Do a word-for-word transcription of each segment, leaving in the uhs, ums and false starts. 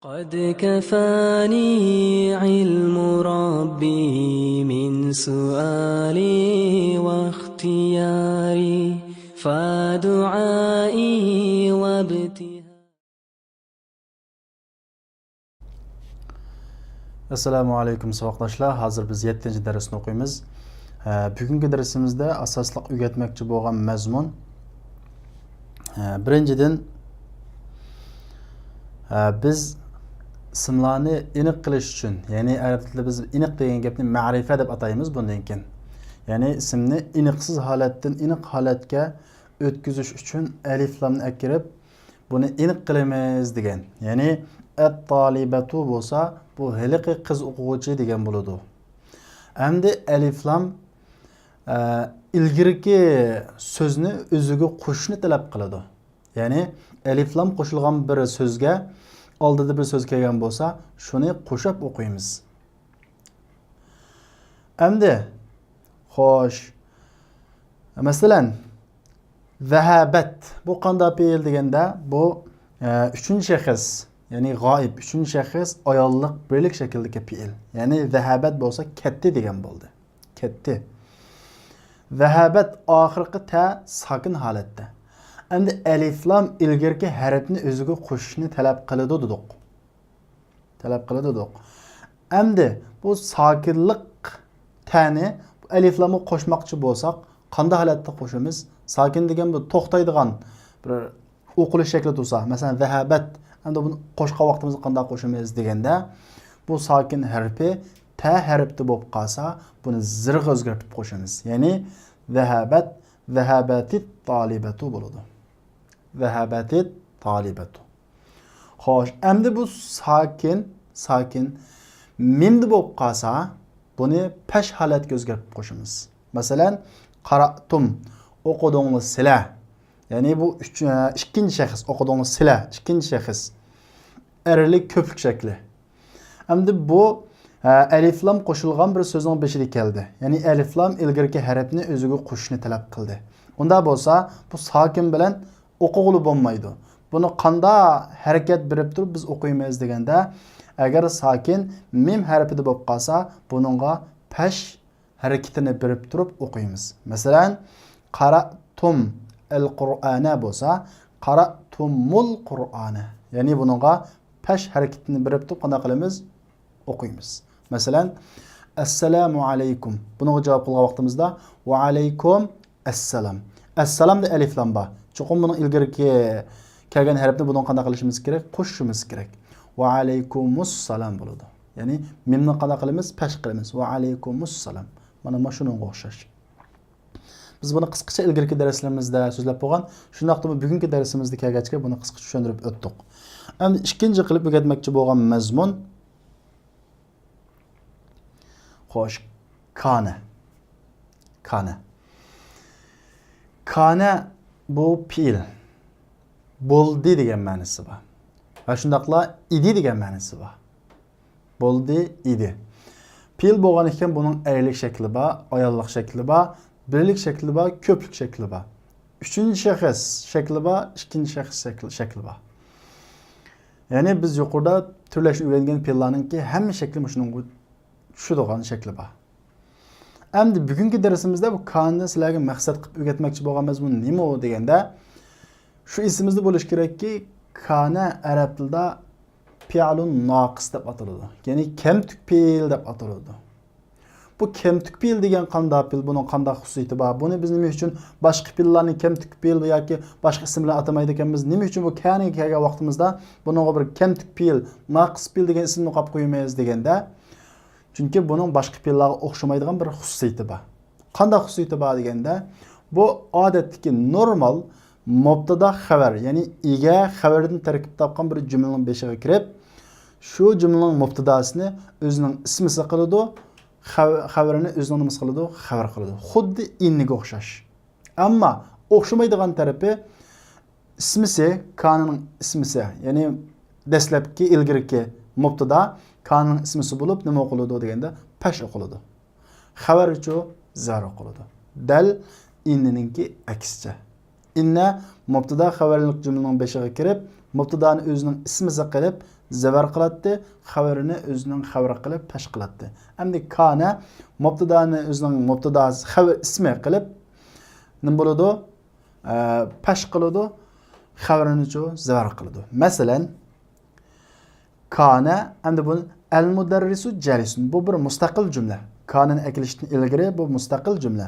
قد كفاني علم ربي من سؤالي واختياري، فدعائي وابتهالي. ئەسسالامۇ ئەلەيكۇم، ساۋاقداشلار. ھازىر بىز يەتتىنچى دەرسنى ئوقۇيمىز. ھە، بۈگۈنكى دەرسىمىزدە ئاساسلىق ئۆگەتمەكچى بولغان مەزمۇن، ھە، بىرىنچىدىن، ھە، بىز ئىسىملارنى ئېنىق قىلىش ئۈچۈن، يەنى ئەرەب تىلىدا بىز ئېنىق دېگەن گەپنى مەرىپە دەپ ئاتايمىز بۇندىن كېيىن. يەنى ئىسىمنى ئېنىقسىز ھالەتتىن ئېنىق ھالەتكە ئۆتكۈزۈش ئۈچۈن ئەلىفلامنى ئەكىرىپ، بۇنى ئېنىق قىلىمىز دېگەن. يەنى ئەت-تالىبەتۇ بولسا، بۇ ھېلىقى قىز ئوقۇغۇچى دېگەن بولىدۇ. ئەمدى ئەلىفلام، ئە، ئىلگىرىكى سۆزنى ئۆزىگە قوشۇشنى تەلەپ قىلىدۇ. يەنى ئەلىفلام قوشۇلغان بىر سۆزگە ئالدىدا بىر سۆز كەلگەن بولسا، شۇنى قوشاپ ئوقۇيمىز. ئەمدى، خوش. مەسىلەن، زەھەبەت. بۇ قانداق پېئىل دېگەندە، بۇ، ئە، ئۈچىنچى شەخس، يەنى غائىب، ئۈچىنچى شەخس ئاياللىق بىرلىك شەكلىدىكى پېئىل. يەنى زەھەبەت بولسا كەتتى دېگەن بولدى. كەتتى. زەھەبەت ئاخىرقى تە ساكىن ھالەتتە. ئەمدى ئەلىفلام ئىلگىرىكى ھەرپنى ئۆزىگە قوشۇشنى تەلەپ قىلىدۇ دېدۇق. تەلەپ قىلىدۇ دېدۇق. ئەمدى بۇ ساكىنلىق تەنى ئەلىفلامغا قوشماقچى بولساق، قانداق ھالەتتە قوشىمىز؟ ساكىن دېگەن بۇ توختايدىغان بىر ئوقۇلۇش شەكلى تۇرسا، مەسىلەن، زەھەبەت، ئەمدى بۇنى قوشقان ۋاقتىمىزدا قانداق قوشىمىز دېگەندە، بۇ ساكىن ھەرپى تە ھەرپتە بولۇپ قالسا، بۇنى زىرغا ئۆزگەرتىپ قوشىمىز. يەنى زەھەبەت، زەھەبەتىت تالىبەتۇ بولىدۇ. زەھەبەتىت تالىبەتۇ. خوش، ئەمدى بۇ ساكىن، ساكىن مىمدە بولۇپ قالسا، بۇنى پەش ھالەتكە ئۆزگەرتىپ قوشىمىز. مەسىلەن، قاراتۇم، ئوقۇدۇڭلار سىلە. يەنى بۇ ئۈچ، ئىككىنچى شەخس، ئوقۇدۇڭلار سىلە، ئىككىنچى شەخس. ئەرلىك كۆپلۈك شەكلى. ئەمدى بۇ، ھە، ئەلىفلام قوشۇلغان بىر سۆزنىڭ بېشىدا كەلدى. يەنى ئەلىفلام ئىلگىرىكى ھەرپنى ئۆزىگە قوشۇشنى تەلەپ قىلدى. ئۇنداق بولسا، بۇ ساكىن بىلەن ئوقۇغىلى بولمايدۇ. بۇنى قانداق ھەرىكەت بېرىپ تۇرۇپ بىز ئوقۇيمىز دېگەندە، ئەگەر ساكىن مىم ھەرپىدە بولۇپ قالسا، بۇنىڭغا پەش ھەرىكىتىنى بېرىپ تۇرۇپ ئوقۇيمىز. مەسىلەن، قاراتۇم ئەل قۇرئانە بولسا، قاراتۇمۇل قۇرئانە. يەنى بۇنىڭغا پەش ھەرىكىتىنى بېرىپ تۇرۇپ قانداق قىلىمىز؟ ئوقۇيمىز. مەسىلەن، ئەسسالامۇ ئەلەيكۇم. بۇنىڭغا جاۋاب قىلغان ۋاقتىمىزدا، ۋەئەلەيكۇم ئەسسالام. ئەسسالامدا ئەلىفلام بار. چوقۇم بۇنىڭ ئىلگىرىكى كەلگەن ھەرپنى بۇنىڭغا قانداق قىلىشىمىز كېرەك؟ قوشۇشىمىز كېرەك. ۋەئەلەيكۇمۇسسالام بولىدۇ. يەنى مىمنى قانداق قىلىمىز؟ پەش قىلىمىز. ۋەئەلەيكۇمۇسسالام. مانا، مانا شۇنىڭغا ئوخشاش. بىز بۇنى قىسقىچە ئىلگىرىكى دەرسلىرىمىزدە سۆزلەپ بولغان، شۇنداقتىمۇ بۈگۈنكى دەرسىمىزدە كەلگەچكە بۇنى قىسقىچە چۈشەندۈرۈپ ئۆتتۇق. ئەمدى ئىككىنچى قىلىپ ئۆگەتمەكچى بولغان مەزمۇن، خوش، كانە. كانە. كانە بۇ پېئىل. بولدى دېگەن مەنىسى بار. ۋە شۇنداقلا ئىدى دېگەن مەنىسى بار. بولدى، ئىدى. پېئىل بولغان ئىكەن، بۇنىڭ ئەرلىك شەكلى بار، ئاياللىق شەكلى بار، بىرلىك شەكلى بار، كۆپلۈك شەكلى بار. ئۈچىنچى شەخس شەكلى بار، ئىككىنچى شەخس شەكلى، شەكلى بار. يەنى بىز يۇقىرىدا تۈرلەشنى ئۆگەنگەن پېئىللارنىڭكى ھەممە شەكلى مۇشۇنىڭغا چۈشىدىغان شەكلى بار. ئەمدى بۈگۈنكى دەرسىمىزدە بۇ كانىدىن سىلەرگە مەقسەت قىلىپ ئۆگەتمەكچى بولغان مەزمۇن نېمە ئۇ دېگەندە، شۇ ئېسىمىزدە بولۇشى كېرەككى، كانە ئەرەب تىلىدا پېئىلۇن ناقىس دەپ ئاتىلىدۇ. يەنى كەمتۈك پېئىل دەپ ئاتىلىدۇ. بۇ كەمتۈك پېئىل دېگەن قانداق پېئىل؟ بۇنىڭ قانداق خۇسۇسىيىتى بار؟ بۇنى بىز نېمە ئۈچۈن باشقا پېئىللارنى كەمتۈك پېئىل ياكى باشقا ئىسىم بىلەن ئاتىمايدىكەنمىز؟ نېمە ئۈچۈن بۇ كانىگە كەلگەن ۋاقتىمىزدا بۇنىڭغا بىر كەمتۈك پېئىل، ناقىس پېئىل دېگەن ئىسىمنى قويۇپ قويىمىز دېگەندە، چۈنكى بۇنىڭ باشقا پېئىللارغا ئوخشىمايدىغان بىر خۇسۇسىيىتى بار. قانداق خۇسۇسىيىتى بار دېگەندە، بۇ ئادەتتىكى نورمال مۇبتادا خەۋەر، يەنى ئىگە خەۋىرىدىن تەركىب تاپقان بىر جۈملىنىڭ بېشىغا كىرىپ، شۇ جۈملىنىڭ مۇبتاداسىنى ئۆزىنىڭ ئىسمىسى قىلىدۇ، خەۋ-، خەۋىرىنى ئۆزىنىڭ نېمىسى قىلىدۇ؟ خەۋەر قىلىدۇ. خۇددى ئىننىگە ئوخشاش. ئەمما ئوخشىمايدىغان تەرىپى، ئىسمىسى، كانىنىڭ ئىسمىسى، يەنى دەسلەپكى ئىلگىرىكى مۇبتادا كانىنىڭ ئىسمىسى بولۇپ، نېمە ئوقۇلىدۇ دېگەندە، پەش ئوقۇلىدۇ. خەۋەرچۇ زەر ئوقۇلىدۇ. دەل ئىننىنىڭكى ئەكسىچە. ئىننە مۇبتادا خەۋەرلىك جۈملىنىڭ بېشىغا كىرىپ، مۇبتىدانى ئۆزىنىڭ ئىسمىسى قىلىپ زەۋەر قىلاتتى، خەۋىرىنى ئۆزىنىڭ خەۋىرى قىلىپ پەش قىلاتتى. ئەمدى كانە مۇبتىدانى ئۆزىنىڭ مۇبتىدا خەۋىر ئىسمى قىلىپ نېمە بولىدۇ؟ ئە، پەش قىلىدۇ، خەۋىرىنىچۇ زەۋەر قىلىدۇ. مەسىلەن، كانە، ئەمدى بۇ ئەل-مۇدەررىسۇ جالىسۇن. بۇ بىر مۇستەقىل جۈملە. كانىنى ئەكېلىشتىن ئىلگىرى بۇ مۇستەقىل جۈملە.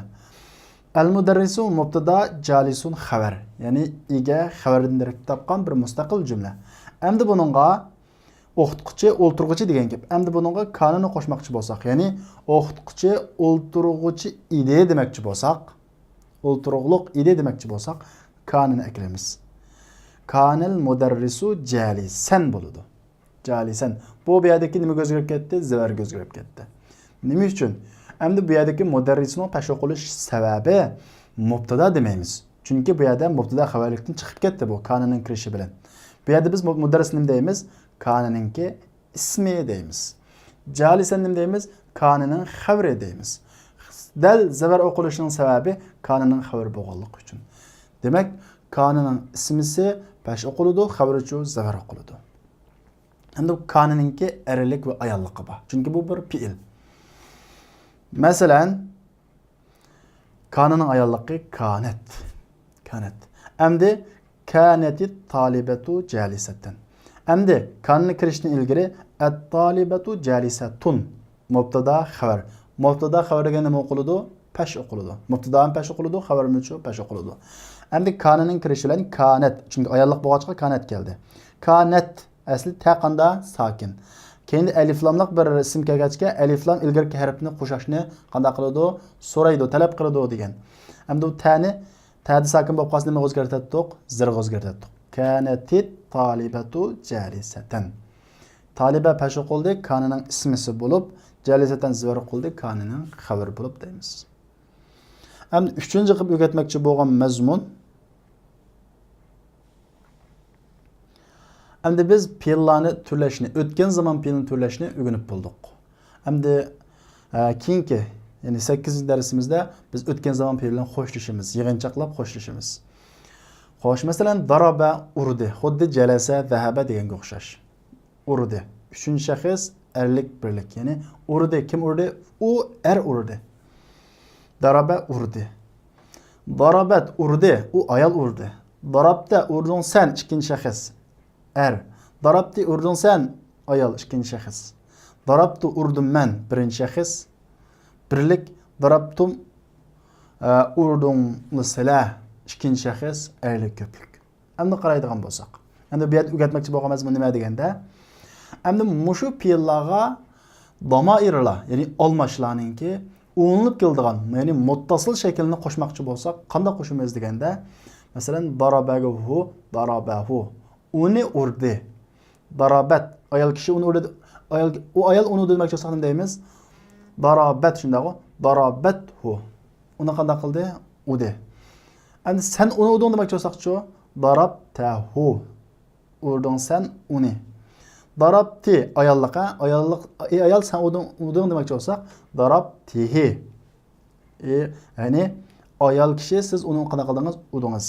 ئەل-مۇدەررىسۇ مۇبتىدا، جالىسۇن خەۋەر. يەنى ئىگە خەۋەردىن دېرەك تاپقان بىر مۇستەقىل جۈملە. ئەمدى بۇنىڭغا ئوقۇتقۇچى، ئولتۇرغۇچى دېگەن گەپ. ئەمدى بۇنىڭغا كانىنى قوشماقچى بولساق، يەنى ئوقۇتقۇچى ئولتۇرغۇچى ئىدى دېمەكچى بولساق، ئولتۇرۇقلۇق ئىدى دېمەكچى بولساق، كانىنى ئەكىرىمىز. كانەل مۇدەررىسۇ جالىسەن بولىدۇ. جالىسەن. بۇ، بۇ يەردىكى نېمىگە ئۆزگىرىپ كەتتى؟ زەۋەرگە ئۆزگىرىپ كەتتى. نېمە ئۈچۈن؟ ئەمدى بۇ يەردىكى مۇدەررىسنىڭ پەش ئوقۇلۇش سەۋەبى مۇبتىدا دېمەيمىز. چۈنكى بۇ يەردە مۇبتىدا خەۋەرلىكتىن چىقىپ كەتتى بۇ كانىنىڭ كىرىشى بىلەن. بۇ يەردە بىز مۇ-، مۇدەررىس نېمە دەيمىز؟ كانىنىڭكى ئىسمى دەيمىز. جالىسەن نېمە دەيمىز؟ كانىنىڭ خەۋىرى دەيمىز. دەل زەۋەر ئوقۇلۇشىنىڭ سەۋەبى كانىنىڭ خەۋىرى بولغانلىقى ئۈچۈن. دېمەك، كانىنىڭ ئىسمىسى پەش ئوقۇلىدۇ، خەۋىرىچۇ زەۋەر ئوقۇلىدۇ. ئەمدى بۇ كانىنىڭكى ئەرلىك ۋە ئاياللىقى بار. چۈنكى بۇ بىر پېئىل. مەسىلەن، كانىنىڭ ئاياللىقى كانەت. كانەت. ئەمدى كانەتىت تالىبەتۇ جالىسەتەن. ئەمدى كانىنى كىرىشتىن ئىلگىرى ئەت تالىبەتۇ جالىسەتۇن. مۇبتادا خەۋەر. مۇبتادا خەۋەر دېگەن نېمە ئوقۇلىدۇ؟ پەش ئوقۇلىدۇ. مۇبتادا ھەم پەش ئوقۇلىدۇ، خەۋەرمۇچۇ پەش ئوقۇلىدۇ. ئەمدى كانىنىڭ كىرىشى بىلەن كانەت. چۈنكى ئاياللىق بولغاچقا كانەت كەلدى. كانەت. ئەسلى تە قاندا ساكىن. كەينىدە ئەلىفلاملىق بىر ئىسىم كەلگەچكە، ئەلىفلام ئىلگىرىكى ھەرپنى قوشاشنى قانداق قىلىدۇ؟ سورايدۇ، تەلەپ قىلىدۇ دېگەن. ئەمدى بۇ تەنى تەدە ساكىن بولۇپ قالسا نېمىگە ئۆزگەرتەتتۇق؟ زىرغا ئۆزگەرتەتتۇق. كانەتىت تالىبەتۇ جالىسەتەن. تالىبە پەش ئوقۇلدى، كانىنىڭ ئىسمىسى بولۇپ، جالىسەتەن زىۋەر ئوقۇلدى، كانىنىڭ خەۋىرى بولۇپ دەيمىز. ئەمدى ئۈچىنچى قىلىپ ئۆگەتمەكچى بولغان مەزمۇن. ئەمدى بىز پېئىللارنى تۈرلەشنى، ئۆتكەن زامان پېئىلىنى تۈرلەشنى ئۆگىنىپ بولدۇق. ئەمدى، ئە، كېيىنكى، يەنى سەككىزىنچى دەرسىمىزدە بىز ئۆتكەن زامان پېئىلى بىلەن خوشلىشىمىز، يىغىنچاقلاپ خوشلىشىمىز. خوش، مەسىلەن، دارابە ئۇردى، خۇددى جەلەسە، زەھەبە دېگەنگە ئوخشاش. ئۇردى. ئۈچىنچى شەخس، ئەرلىك بىرلىك. يەنى ئۇردى، كىم ئۇردى؟ ئۇ ئەر ئۇردى. دارابە ئۇردى. دارابەت ئۇردى، ئۇ ئايال ئۇردى. دارابتە ئۇردۇڭ سەن، ئىككىنچى شەخس، ئەر. دارابتى ئۇردۇڭ سەن، ئايال، ئىككىنچى شەخس. دارابتۇ ئۇردۇم مەن، بىرىنچى شەخس، بىرلىك. دارابتۇم، ئە، ئۇردۇڭ سىلە، ئىككىنچى شەخس، ئەرلىك كۆپلۈك. ئەمدى قارايدىغان بولساق. ئەمدى بۇ يەردە ئۆگەتمەكچى بولغان مەزمۇن نېمە دېگەندە، ئەمدى مۇشۇ پېئىللارغا دامائىرلار، يەنى ئالماشلارنىڭكى ئۇلىنىپ كېلىدىغان، يەنى مۇتتاسىل شەكىلنى قوشماقچى بولساق، قانداق قوشىمىز دېگەندە، مەسىلەن، دارابەگە ھۇ، دارابەھۇ. ئۇنى ئۇردى. دارابەت. ئايال كىشى ئۇنى ئۇردى. ئايال، ئۇ ئايال ئۇنى ئۇردى دېمەكچى بولساق نېمە دەيمىز؟ دارابەت، شۇنداقغۇ؟ دارابەتھۇ. ئۇنى قانداق قىلدى؟ ئۇدى. ئەمدى سەن ئۇنى ئۇدۇڭ دېمەكچى بولساقچۇ؟ دارابتەھۇ. ئۇردۇڭ سەن ئۇنى. دارابتى، ئاياللىق، ھە؟ ئاياللىق، ئى ئايال، سەن ئۇدۇڭ، ئۇدۇڭ دېمەكچى بولساق، دارابتىھى. ئى، يەنى ئايال كىشى، سىز ئۇنى قانداق قىلدىڭىز؟ ئۇدىڭىز.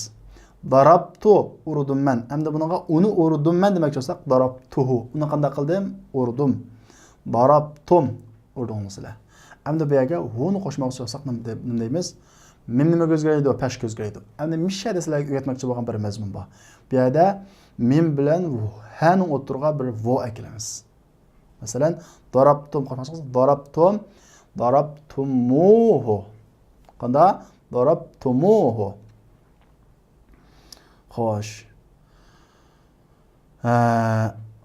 دارابتۇ، ئۇردۇم مەن. ئەمدى بۇنىڭغا ئۇنى ئۇردۇم مەن دېمەكچى بولساق، دارابتۇھۇ. ئۇنى قانداق قىلدىم؟ ئۇردۇم. دارابتۇم. ئۇردۇڭلار سىلەر. ئەمدى بۇ يەرگە ھۇنى قوشماقچى بولساق نېمە دەي-، نېمە دەيمىز؟ مىم نېمىگە ئۆزگىرەيدۇ؟ پەشكە ئۆزگىرەيدۇ. ئەمدى مۇشۇ يەردە سىلەرگە ئۆگەتمەكچى بولغان بىر مەزمۇن بار. بۇ يەردە مىم بىلەن ھەنىڭ ئوتتۇرىغا بىر ۋو ئەكىلىمىز. مەسىلەن، دارابتۇم، قوشماقچى بولساق، دارابتۇم، دارابتۇمۇھۇ. قانداق؟ دارابتۇمۇھۇ. خوش. ھە،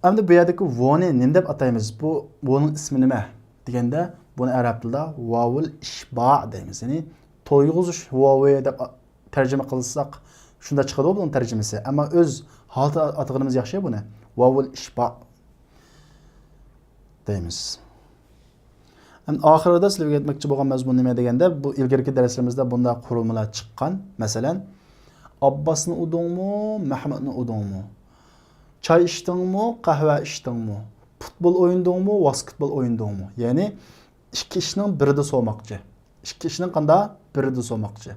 ئەمدى بۇ يەردىكى ۋونى نېمە دەپ ئاتايمىز؟ بۇ ۋونىڭ ئىسمى نېمە دېگەندە، بۇنى ئەرەب تىلىدا ۋاۋۇل ئىشبا دەيمىز. يەنى تويغۇزۇش ۋاۋى دەپ ئا-، تەرجىمە قىلساق، شۇنداق چىقىدۇ بۇنىڭ تەرجىمىسى. ئەمما ئۆز ھالىتىدا ئاتىغىنىمىز ياخشى بۇنى. ۋاۋۇل ئىشبا دەيمىز. ئەمدى ئاخىرىدا سىلەرگە ئۆگەتمەكچى بولغان مەزمۇن نېمە دېگەندە، بۇ ئىلگىرىكى دەرسلىرىمىزدە بۇنداق قۇرۇلمىلار چىققان. مەسىلەن، ئابباسنى ئۇدۇڭمۇ، مەھمۇدنى ئۇدۇڭمۇ؟ چاي ئىچتىڭمۇ، قەھۋە ئىچتىڭمۇ؟ پۇتبول ئوينىدىڭمۇ، ۋاسكېتبول ئوينىدىڭمۇ؟ يەنى ئىككى ئىشنىڭ بىرىدە سورىماقچى. ئىككى ئىشنىڭ قانداق بىرىدە سورىماقچى.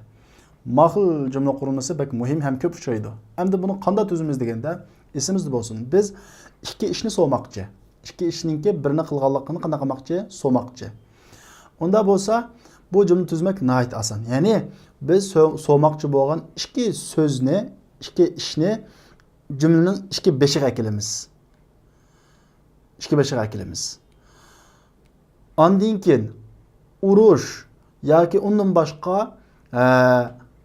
ما خىل جۈملە قۇرۇلمىسى بەك مۇھىم ھەم كۆپ ئۇچرايدۇ. ئەمدى بۇنى قانداق تۈزىمىز دېگەندە، ئېسىمىزدە بولسۇن، بىز ئىككى ئىشنى سوماقچى. ئىككى ئىشنىڭكى بىرنى قىلغانلىقىنى قانداق قىلماقچى؟ سوماقچى. ئۇنداق بولسا، بۇ جۈملە تۈزمەك ناھايىتى ئاسان. يەنى بىز سو-، سوماقچى بولغان ئىككى سۆزنى، ئىككى ئىشنى جۈملىنىڭ ئىككى بېشىغا ئەكېلىمىز. ئىككى بېشىغا ئەكېلىمىز. ئاندىن كېيىن ئۇرۇش ياكى ئۇندىن باشقا، ئە،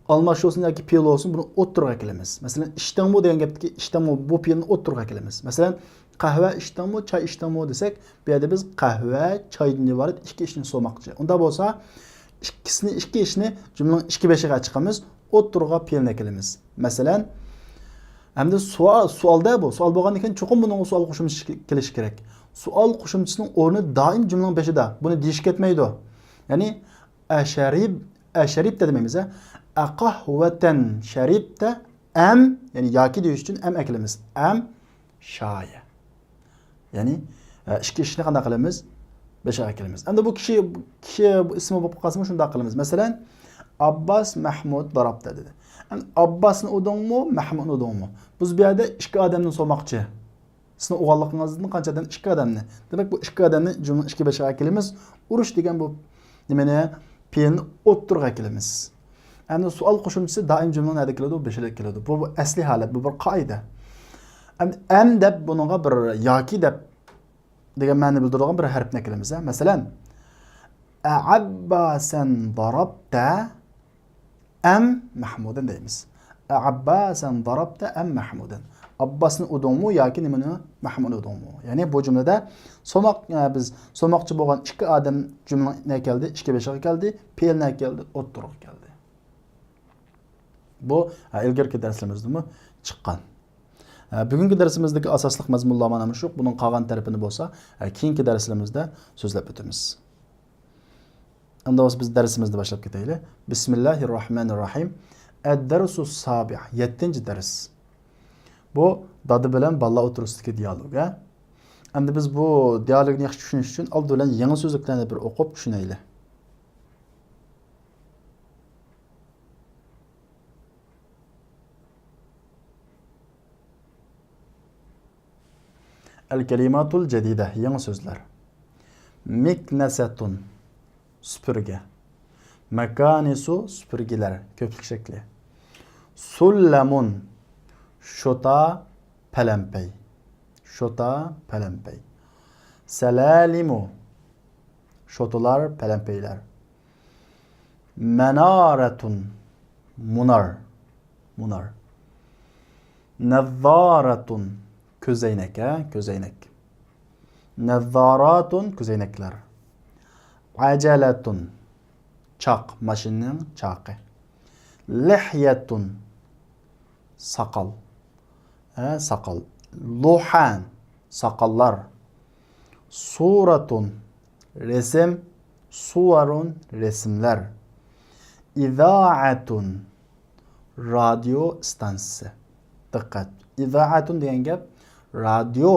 ئالماش بولسۇن ياكى پېئىل بولسۇن، بۇنى ئوتتۇرىغا ئەكېلىمىز. مەسىلەن، ئىچتىڭمۇ دېگەن گەپتىكى ئىچتىڭمۇ، بۇ پېئىلنى ئوتتۇرىغا ئەكېلىمىز. مەسىلەن، قەھۋە ئىچتىڭمۇ، چاي ئىچتىڭمۇ دېسەك، بۇ يەردە بىز قەھۋە، چايدىن ئىبارەت ئىككى ئىشنى سوماقچى. ئۇنداق بولسا، ئىككىسىنى، ئىككى ئىشنى جۈملىنىڭ ئىككى بېشىغا چىقىمىز، ئوتتۇرىغا پېئىلنى ئەكېلىمىز. مەسىلەن، ئەمدى سوئال، سوئالدا بۇ، سوئال بولغاندىن كېيىن چوقۇم بۇنىڭغا سوئال قوشۇمچىسى كېلىشى كېرەك. سوئال قوشۇمچىسىنىڭ ئورنى دائىم جۈملىنىڭ بېشىدا. بۇنى دېيىش كەتمەيدۇ. يەنى، ئەشەرىب، ئەشەرىبتە دېمەيمىز، ھە. ئەقەھۋەتەن شەرىبتە ئەم، يەنى ياكى دېيىش ئۈچۈن ئەم ئەكېلىمىز. ئەم شايە. يەنى، ئە، ئىككى ئىشنى قانداق قىلىمىز؟ بېشىغا ئەكېلىمىز. ئەمدى بۇ كىشى، كىشى ئىسمى بولۇپ قالسىمۇ شۇنداق قىلىمىز. مەسىلەن، ئابباس مەھمۇد داراپتا دېدى. ئەمدى ئابباسنى ئۇدۇڭمۇ، مەھمۇدنى ئۇدۇڭمۇ؟ بىز بۇ يەردە ئىككى ئادەمنى سوماقچى. سىزنىڭ ئۇغانلىقىڭىزدىن قانچە ئادەم؟ ئىككى ئادەمنى. دېمەك، بۇ ئىككى ئادەمنى جۈملىنىڭ ئىككى بېشىغا ئەكېلىمىز. ئۇرۇش دېگەن بۇ نېمىنى؟ پېئىلنى ئوتتۇرىغا ئەكېلىمىز. ئەمدى سوئال قوشۇمچىسى دائىم جۈملىنىڭ نەدە كېلىدۇ؟ بېشىدا كېلىدۇ. بۇ، بۇ ئەسلىي ھالەت، بۇ بىر قائىدە. ئەمدى ئەم دەپ بۇنىڭغا بىر ياكى دەپ دېگەن مەنىنى بىلدۈرىدىغان بىر ھەرپنى ئەكېلىمىز، ھە. مەسىلەن، ئەئەبباسەن داراپتە ئەم مەھمۇدەن دەيمىز. ئەئەبباسەن داراپتە ئەم مەھمۇدەن. ئابباسنى ئۇدۇڭمۇ ياكى نېمىنى؟ مەھمۇدنى ئۇدۇڭمۇ؟ يەنى بۇ جۈملىدە سوماق، ئە، بىز سوماقچى بولغان ئىككى ئادەم جۈملىنىڭ نەگە كەلدى؟ ئىككى بېشىغا كەلدى. پېئىل نەگە كەلدى؟ ئوتتۇرىغا كەلدى. بۇ، ئە، ئىلگىرىكى دەرسلىرىمىزدىمۇ چىققان. ئە، بۈگۈنكى دەرسىمىزدىكى ئاساسلىق مەزمۇنلار مانا مۇشۇ. بۇنىڭ قالغان تەرىپىنى بولسا، ئە، كېيىنكى دەرسلىرىمىزدە سۆزلەپ ئۆتىمىز. ئەمدى بولسا بىز دەرسىمىزنى باشلاپ كېتەيلى. بىسمىللاھىرراھمانىرراھىم. ئەددەرسۇس سابىئ، يەتتىنچى دەرس. بۇ دادا بىلەن بالىلار ئوتتۇرىسىدىكى دىيالوگ، ھە؟ ئەمدى بىز بۇ دىيالوگنى ياخشى چۈشىنىش ئۈچۈن ئالدى بىلەن يېڭى سۆزلۈكلەرنى بىر ئوقۇپ چۈشىنەيلى. ئەل كەلىماتۇل جەدىدە، يېڭى سۆزلەر. مىكنەسەتۇن، سۈپۈرگە. مەكانىسۇ، سۈپۈرگىلەر، كۆپلۈك شەكلى. سۇللەمۇن، شوتا، پەلەمپەي. شوتا، پەلەمپەي. سەلالىمۇ، شوتىلار، پەلەمپەيلەر. مەنارەتۇن، مۇنار، مۇنار. نەززارەتۇن، كۆزەينەك، ھە، كۆزەينەك. نەززاراتۇن، كۆزەينەكلەر. ئەجەلەتۇن، چاق، ماشىنىنىڭ چاقى. لىھيەتۇن، ساقال. ھە، ساقال. لۇھەن، ساقاللار. سۇرەتۇن، رەسىم. سۇۋەرۇن، رەسىملەر. ئىزائەتۇن، رادىيو ئىستانسىسى. دىققەت! ئىزائەتۇن دېگەن گەپ رادىيو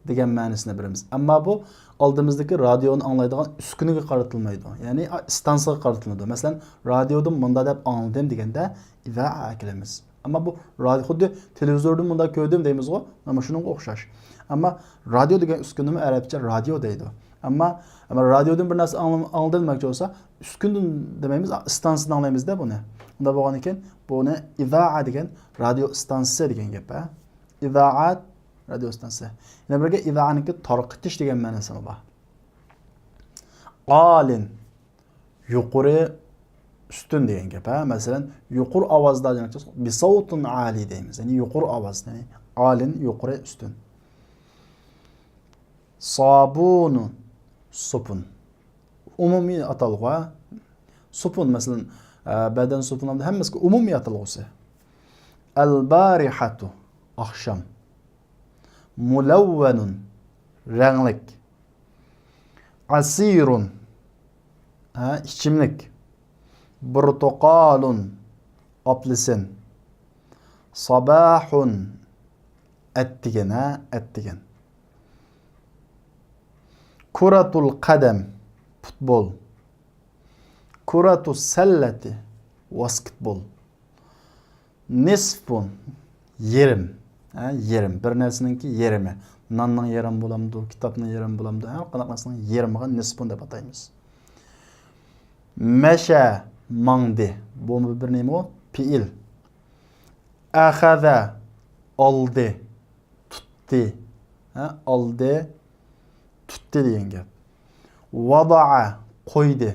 دېگەن مەنىسىنى بېرىمىز. ئەمما بۇ ئالدىمىزدىكى رادىيونى ئاڭلايدىغان ئۈسكۈنىگە قارىتىلمايدۇ. يەنى ئىستانسىغا قارىتىلىدۇ. مەسىلەن، رادىيودىن مۇنداق دەپ ئاڭلىدىم دېگەندە ئىزائە ئەكېلىمىز. ئەمما بۇ رادىيو، خۇددى تېلېۋىزوردىن مۇنداق كۆردۈم دەيمىزغۇ، مانا شۇنىڭغا ئوخشاش. ئەمما رادىيو دېگەن ئۈسكۈنىنىمۇ ئەرەبچە رادىيو دەيدۇ. ئەمما، ئەمما رادىيودىن بىر نەرسە ئاڭلىم-، ئاڭلىدىم دېمەكچى بولسا، ئۈسكۈندىن دېمەيمىز، ئىستانسىدىن ئاڭلايمىز-دە بۇنى. ئۇنداق بولغاندىن كېيىن بۇنى ئىزائە دېگەن رادىيو ئىستانسىسى دېگەن گەپ، ھە. ئىزائەت، رادىيو ئىستانسىسى. يەنە بىرگە ئىزائەنىڭكى تارقىتىش دېگەن مەنىسىمۇ بار. ئالىن، يۇقىرى، ئۈستۈن دېگەن گەپ، ھە. مەسىلەن، يۇقىرى ئاۋازدا دېمەكچى، بىسەۋتۇن ئالىي دەيمىز. يەنى يۇقىرى ئاۋاز، يەنى ئالىن، يۇقىرى، ئۈستۈن. سابۇنۇن، سوپۇن. ئومۇمىي ئاتالغۇ، ھە. سوپۇن، مەسىلەن، ئە، بەدەن سوپۇن ھەممىسىگە ئومۇمىي ئاتالغۇسى. ئەلبارىھەتۇ، ئاخشام. مۇلەۋۋەنۇن، رەڭلىك. ئەسىرۇن، ھە، ئىچىملىك. بۇرتۇقالۇن، ئاپېلسىن. ساباھۇن، ئەتىگەن، ھە، ئەتىگەن. كۇرەتۇل قەدەم، پۇتبول. كۇرەتۇس سەللەتى، ۋاسكېتبول. نىسفۇن، يېرىم. ھە، يېرىم. بىر نەرسىنىڭكى يېرىمى. ناننىڭ يېرىمى بولامدۇ، كىتابنىڭ يېرىمى بولامدۇ، ھەر قانداق نەرسىنىڭ يېرىمىغا نىسفۇن دەپ ئاتايمىز. مەشە، ماڭدى. بۇمۇ بىر نېمە ئۇ؟ پېئىل. ئەخەزە، ئالدى، تۇتتى. ھە، ئالدى، تۇتتى دېگەن گەپ. ۋادائە، قويدى.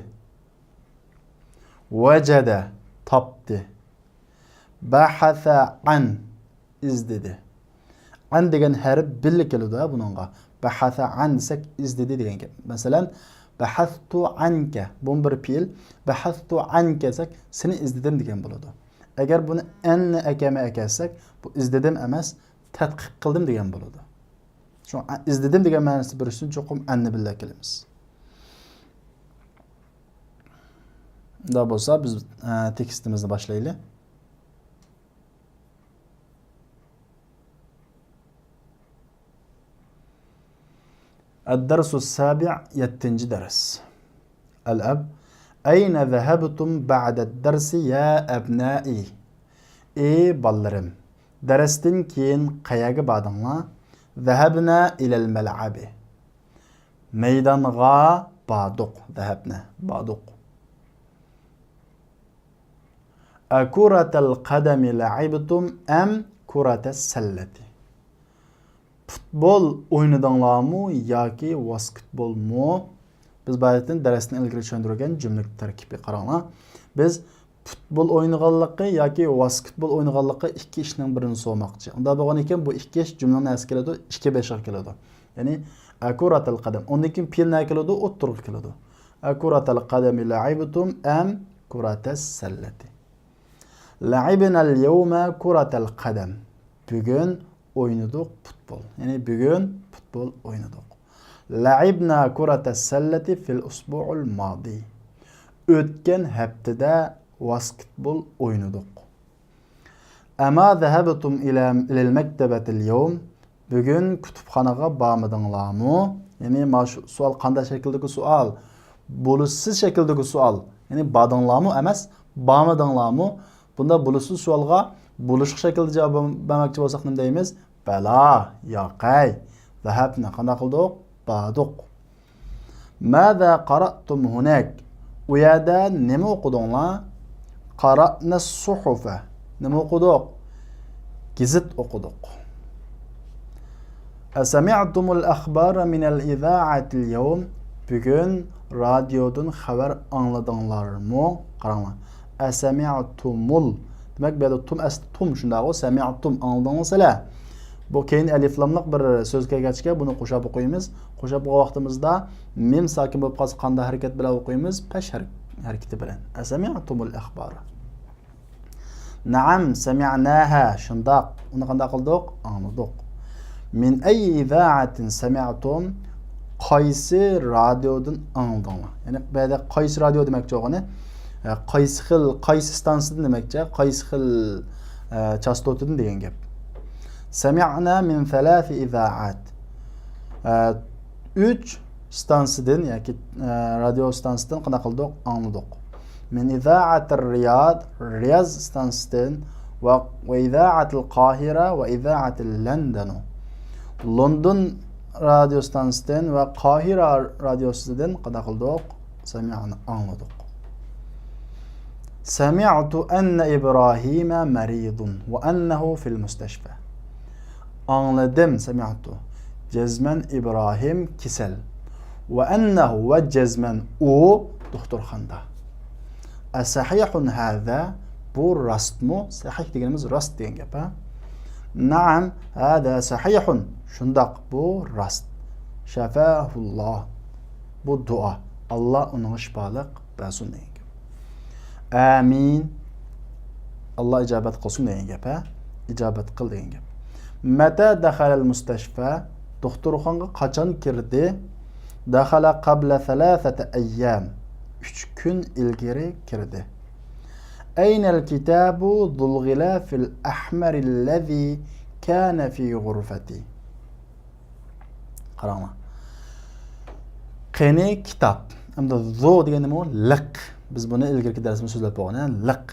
ۋەجەدە، تاپتى. بەھەسە ئەن، ئىزدىدى. ئەن دېگەن ھەرپ بىللە كېلىدۇ ھە بۇنىڭغا. بەھەسە ئەن دېسەك، ئىزدىدى دېگەن گەپ. مەسىلەن، بەھەستۇ ئەنكە، بۇمۇ بىر پېئىل. بەھەستۇ ئەنكە دېسەك، سېنى ئىزدىدىم دېگەن بولىدۇ. ئەگەر بۇنى ئەننى ئەكەمە ئەكەتسەك، بۇ ئىزدىدىم ئەمەس، تەتقىق قىلدىم دېگەن بولىدۇ. شۇڭا ئە-، ئىزدىدىم دېگەن مەنىسى بىر ئۈچۈن چوقۇم ئەننى بىللە كېلىمىز. ئۇنداق بولسا بىز، ئە، تېكىستىمىزنى باشلايلى. الدرس السابع، يەتتىنچى دەرس. الأب، أين ذهبتم بعد الدرس يا أبنائي؟ ئى بالىلىرىم، دەرستىن كېيىن قەيەرگە باردىڭلار؟ ذهبنا إلى الملعب. مەيدانغا باردۇق. ذهبنا، باردۇق. أكرة القدم لعبتم أم كرة السلة؟ پۇتبول ئوينىدىڭلارمۇ ياكى ۋاسكېتبولمۇ؟ بىز بايىقىدىن دەرستىن ئىلگىرى چۈشەندۈرگەن جۈملە تەركىبىگە قاراڭلار. بىز پۇتبول ئوينىغانلىقى ياكى ۋاسكېتبول ئوينىغانلىقى ئىككى ئىشنىڭ بىرىنى سورىماقچى. ئۇنداق بولغان ئىكەن، بۇ ئىككى ئىش جۈملىنىڭ نەسىگە كېلىدۇ؟ ئىككى بېشىغا كېلىدۇ. يەنى، ئەكۇراتەل قەدەم. ئۇندىن كېيىن پېئىل نەگە كېلىدۇ؟ ئوتتۇرىغا كېلىدۇ. ئەكۇراتەل قەدەمى لەئىبتۇم ئەم كۇراتەس سەللەتى. لەئىبنەل يەۋمە كۇراتەل قەدەم. بۈگۈن ئوينىدۇق پۇتبول. يەنى بۈگۈن پۇتبول ئوينىدۇق. لەئىبنا كۇراتەس سەللەتى فىل ئۇسبۇئىل مادى. ئۆتكەن ھەپتىدە ۋاسكېتبول ئوينىدۇق. ئەما زەھەبتۇم ئىلە، ئىلەل مەكتەبەتىل يەۋم. بۈگۈن كۇتۇپخانىغا بارمىدىڭلارمۇ؟ يەنى مانا شۇ سوئال قانداق شەكىلدىكى سوئال؟ بولۇشسىز شەكىلدىكى سوئال. يەنى باردىڭلارمۇ ئەمەس، بارمىدىڭلارمۇ؟ بۇنداق بولۇشسىز سوئالغا بولۇشلۇق شەكىلدە جاۋاب بەرمەكچى بولساق نېمە دەيمىز؟ بەلا، ياقەي. زەھەبنا، قانداق قىلدۇق؟ باردۇق. ماذا قرأتم هناك؟ ئۇ يەردە نېمە ئوقۇدۇڭلار؟ قرأنا الصحف. نېمە ئوقۇدۇق؟ گېزىت ئوقۇدۇق. أسمعتم الأخبار من الإذاعة اليوم؟ بۈگۈن رادىيودىن خەۋەر ئاڭلىدىڭلارمۇ؟ قاراڭلار. ئەسەمىئتۇمۇل. دېمەك، بۇ يەردە تۇم ئەسلى تۇم، شۇنداقغۇ؟ سەمىئتۇم، ئاڭلىدىڭلار سىلەر. بۇ كەينى ئەلىفلاملىق بىر سۆز كەلگەچكە، بۇنى قوشاپ ئوقۇيمىز. قوشاپ ئوقۇغان ۋاقتىمىزدا مىم ساكىن بولۇپ قالسا، قانداق ھەرىكەت بىلەن ئوقۇيمىز؟ پەش ھەر-، ھەرىكىتى بىلەن. ئەسەمىئتۇمۇل ئەخبار. نەئەم، سەمىئناھا، شۇنداق. ئۇنى قانداق قىلدۇق؟ ئاڭلىدۇق. مىن ئەييى ئىزائەتىن سەمىئتۇم، قايسى رادىيودىن ئاڭلىدىڭلار؟ يەنى بۇ يەردە قايسى رادىيو دېمەكچى بولغىنى، ئە، قايسى خىل، قايسى ستانسىدىن دېمەكچى، قايسى خىل، ئە، چاستوتىدىن دېگەن گەپ. سەمىئنا مىن سەلاسە ئىزائەت. ئە، ئۈچ ستانسىدىن ياكى، ئە، رادىيو ستانسىدىن قانداق قىلدۇق؟ ئاڭلىدۇق. مىن ئىزائەتىر رىياد، رىياز ستانسىدىن ۋە، ۋە ئىزائەتىل قاھىرە ۋە ئىزائەتىل لەندەنۇ. لوندون رادىيو ستانسىدىن ۋە قاھىرە رادىيوسىدىن قانداق قىلدۇق؟ سەمىئنا، ئاڭلىدۇق. سەمىئتۇ ئەننە ئىبراھىمە مەرىدۇن ۋە ئەننەھۇ فىل مۇستەشفە. ئاڭلىدىم، سەمىئتۇ. جەزمەن ئىبراھىم كېسەل. ۋە ئەننەھۇ، ۋە جەزمەن ئۇ دوختۇرخانىدا. ئەسەھىھۇن ھازا، بۇ راستمۇ؟ سەھىھ دېگىنىمىز راست دېگەن گەپ، ھە؟ نەئەم، ھازا سەھىھۇن. شۇنداق، بۇ راست. شەفاھۇللا. بۇ دۇئا. ئاللا ئۇنىڭغا شىپالىق بەرسۇن دېگەن گەپ. ئامىن. ئاللا ئىجابەت قىلسۇن دېگەن گەپ، ھە؟ ئىجابەت قىل دېگەن گەپ. مەتە دەخەلەل مۇستەشفا؟ دوختۇرخانىغا قاچان كىردى؟ دەخەلە قەبلە سەلاسەتە ئەييام. ئۈچ كۈن ئىلگىرى كىردى. ئەينەل كىتابۇ زۇل غىلافىل ئەھمەرىللەزى كانە فى غۇرفەتى؟ قاراڭلار. قېنى كىتاب؟ ئەمدى زۇ دېگەن نېمە ئۇ؟ لىق. بىز بۇنى ئىلگىرىكى دەرسىمىزدە سۆزلەپ بولغان، يەنى لىق.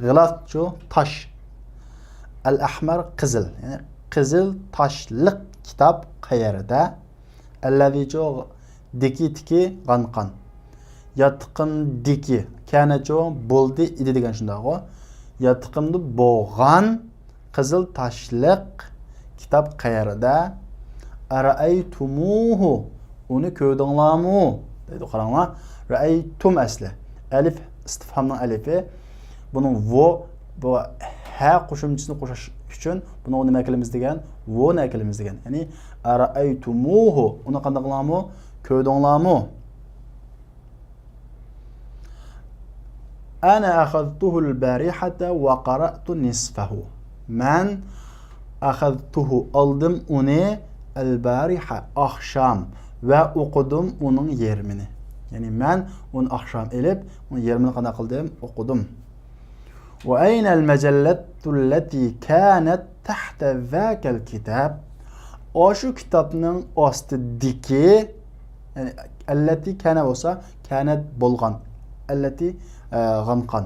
غىلافچۇ؟ تاش. ئەل ئەھمەر، قىزىل. يەنى قىزىل تاشلىق كىتاب قەيەردە؟ ئەللەزىچۇ، دىكى تىكى غانقان. ياتىقىمدىكى، كەنەچۇ، بولدى، ئىدى دېگەن شۇنداقغۇ. ياتىقىمدا بولغان قىزىل تاشلىق كىتاب قەيەردە؟ ئەرەئەيتۇمۇھۇ، ئۇنى كۆردۈڭلارمۇ؟ دەيدۇ، قاراڭلار. رەئەيتۇم ئەسلى. ئەلىف ئىستىفھامنىڭ ئەلىفى. بۇنىڭ ۋو، بۇ ھە قوشۇمچىسىنى قوشۇش ئۈچۈن بۇنىڭغا نېمە ئەكىلىمىز دېگەن؟ ۋونى ئەكىلىمىز دېگەن. يەنى، ئەرەئەيتۇمۇھۇ، ئۇنى قانداق قىلامۇ؟ كۆردۈڭلارمۇ؟ أنا أخذته البارحة وقرأت نصفه. مەن أخذته، ئالدىم ئۇنى، البارحة، ئاخشام، ۋە ئوقۇدۇم ئۇنىڭ يېرىمىنى. يەنى مەن ئۇنى ئاخشام ئېلىپ، ئۇنىڭ يېرىمىنى قانداق قىلدىم؟ ئوقۇدۇم. وأين المجلة التي كانت تحت ذاك الكتاب؟ ئاشۇ كىتابنىڭ ئاستىدىكى، يەنى، ئەللەتى كانە بولسا، كانەت بولغان، ئەللەتى، ئە، غانقان.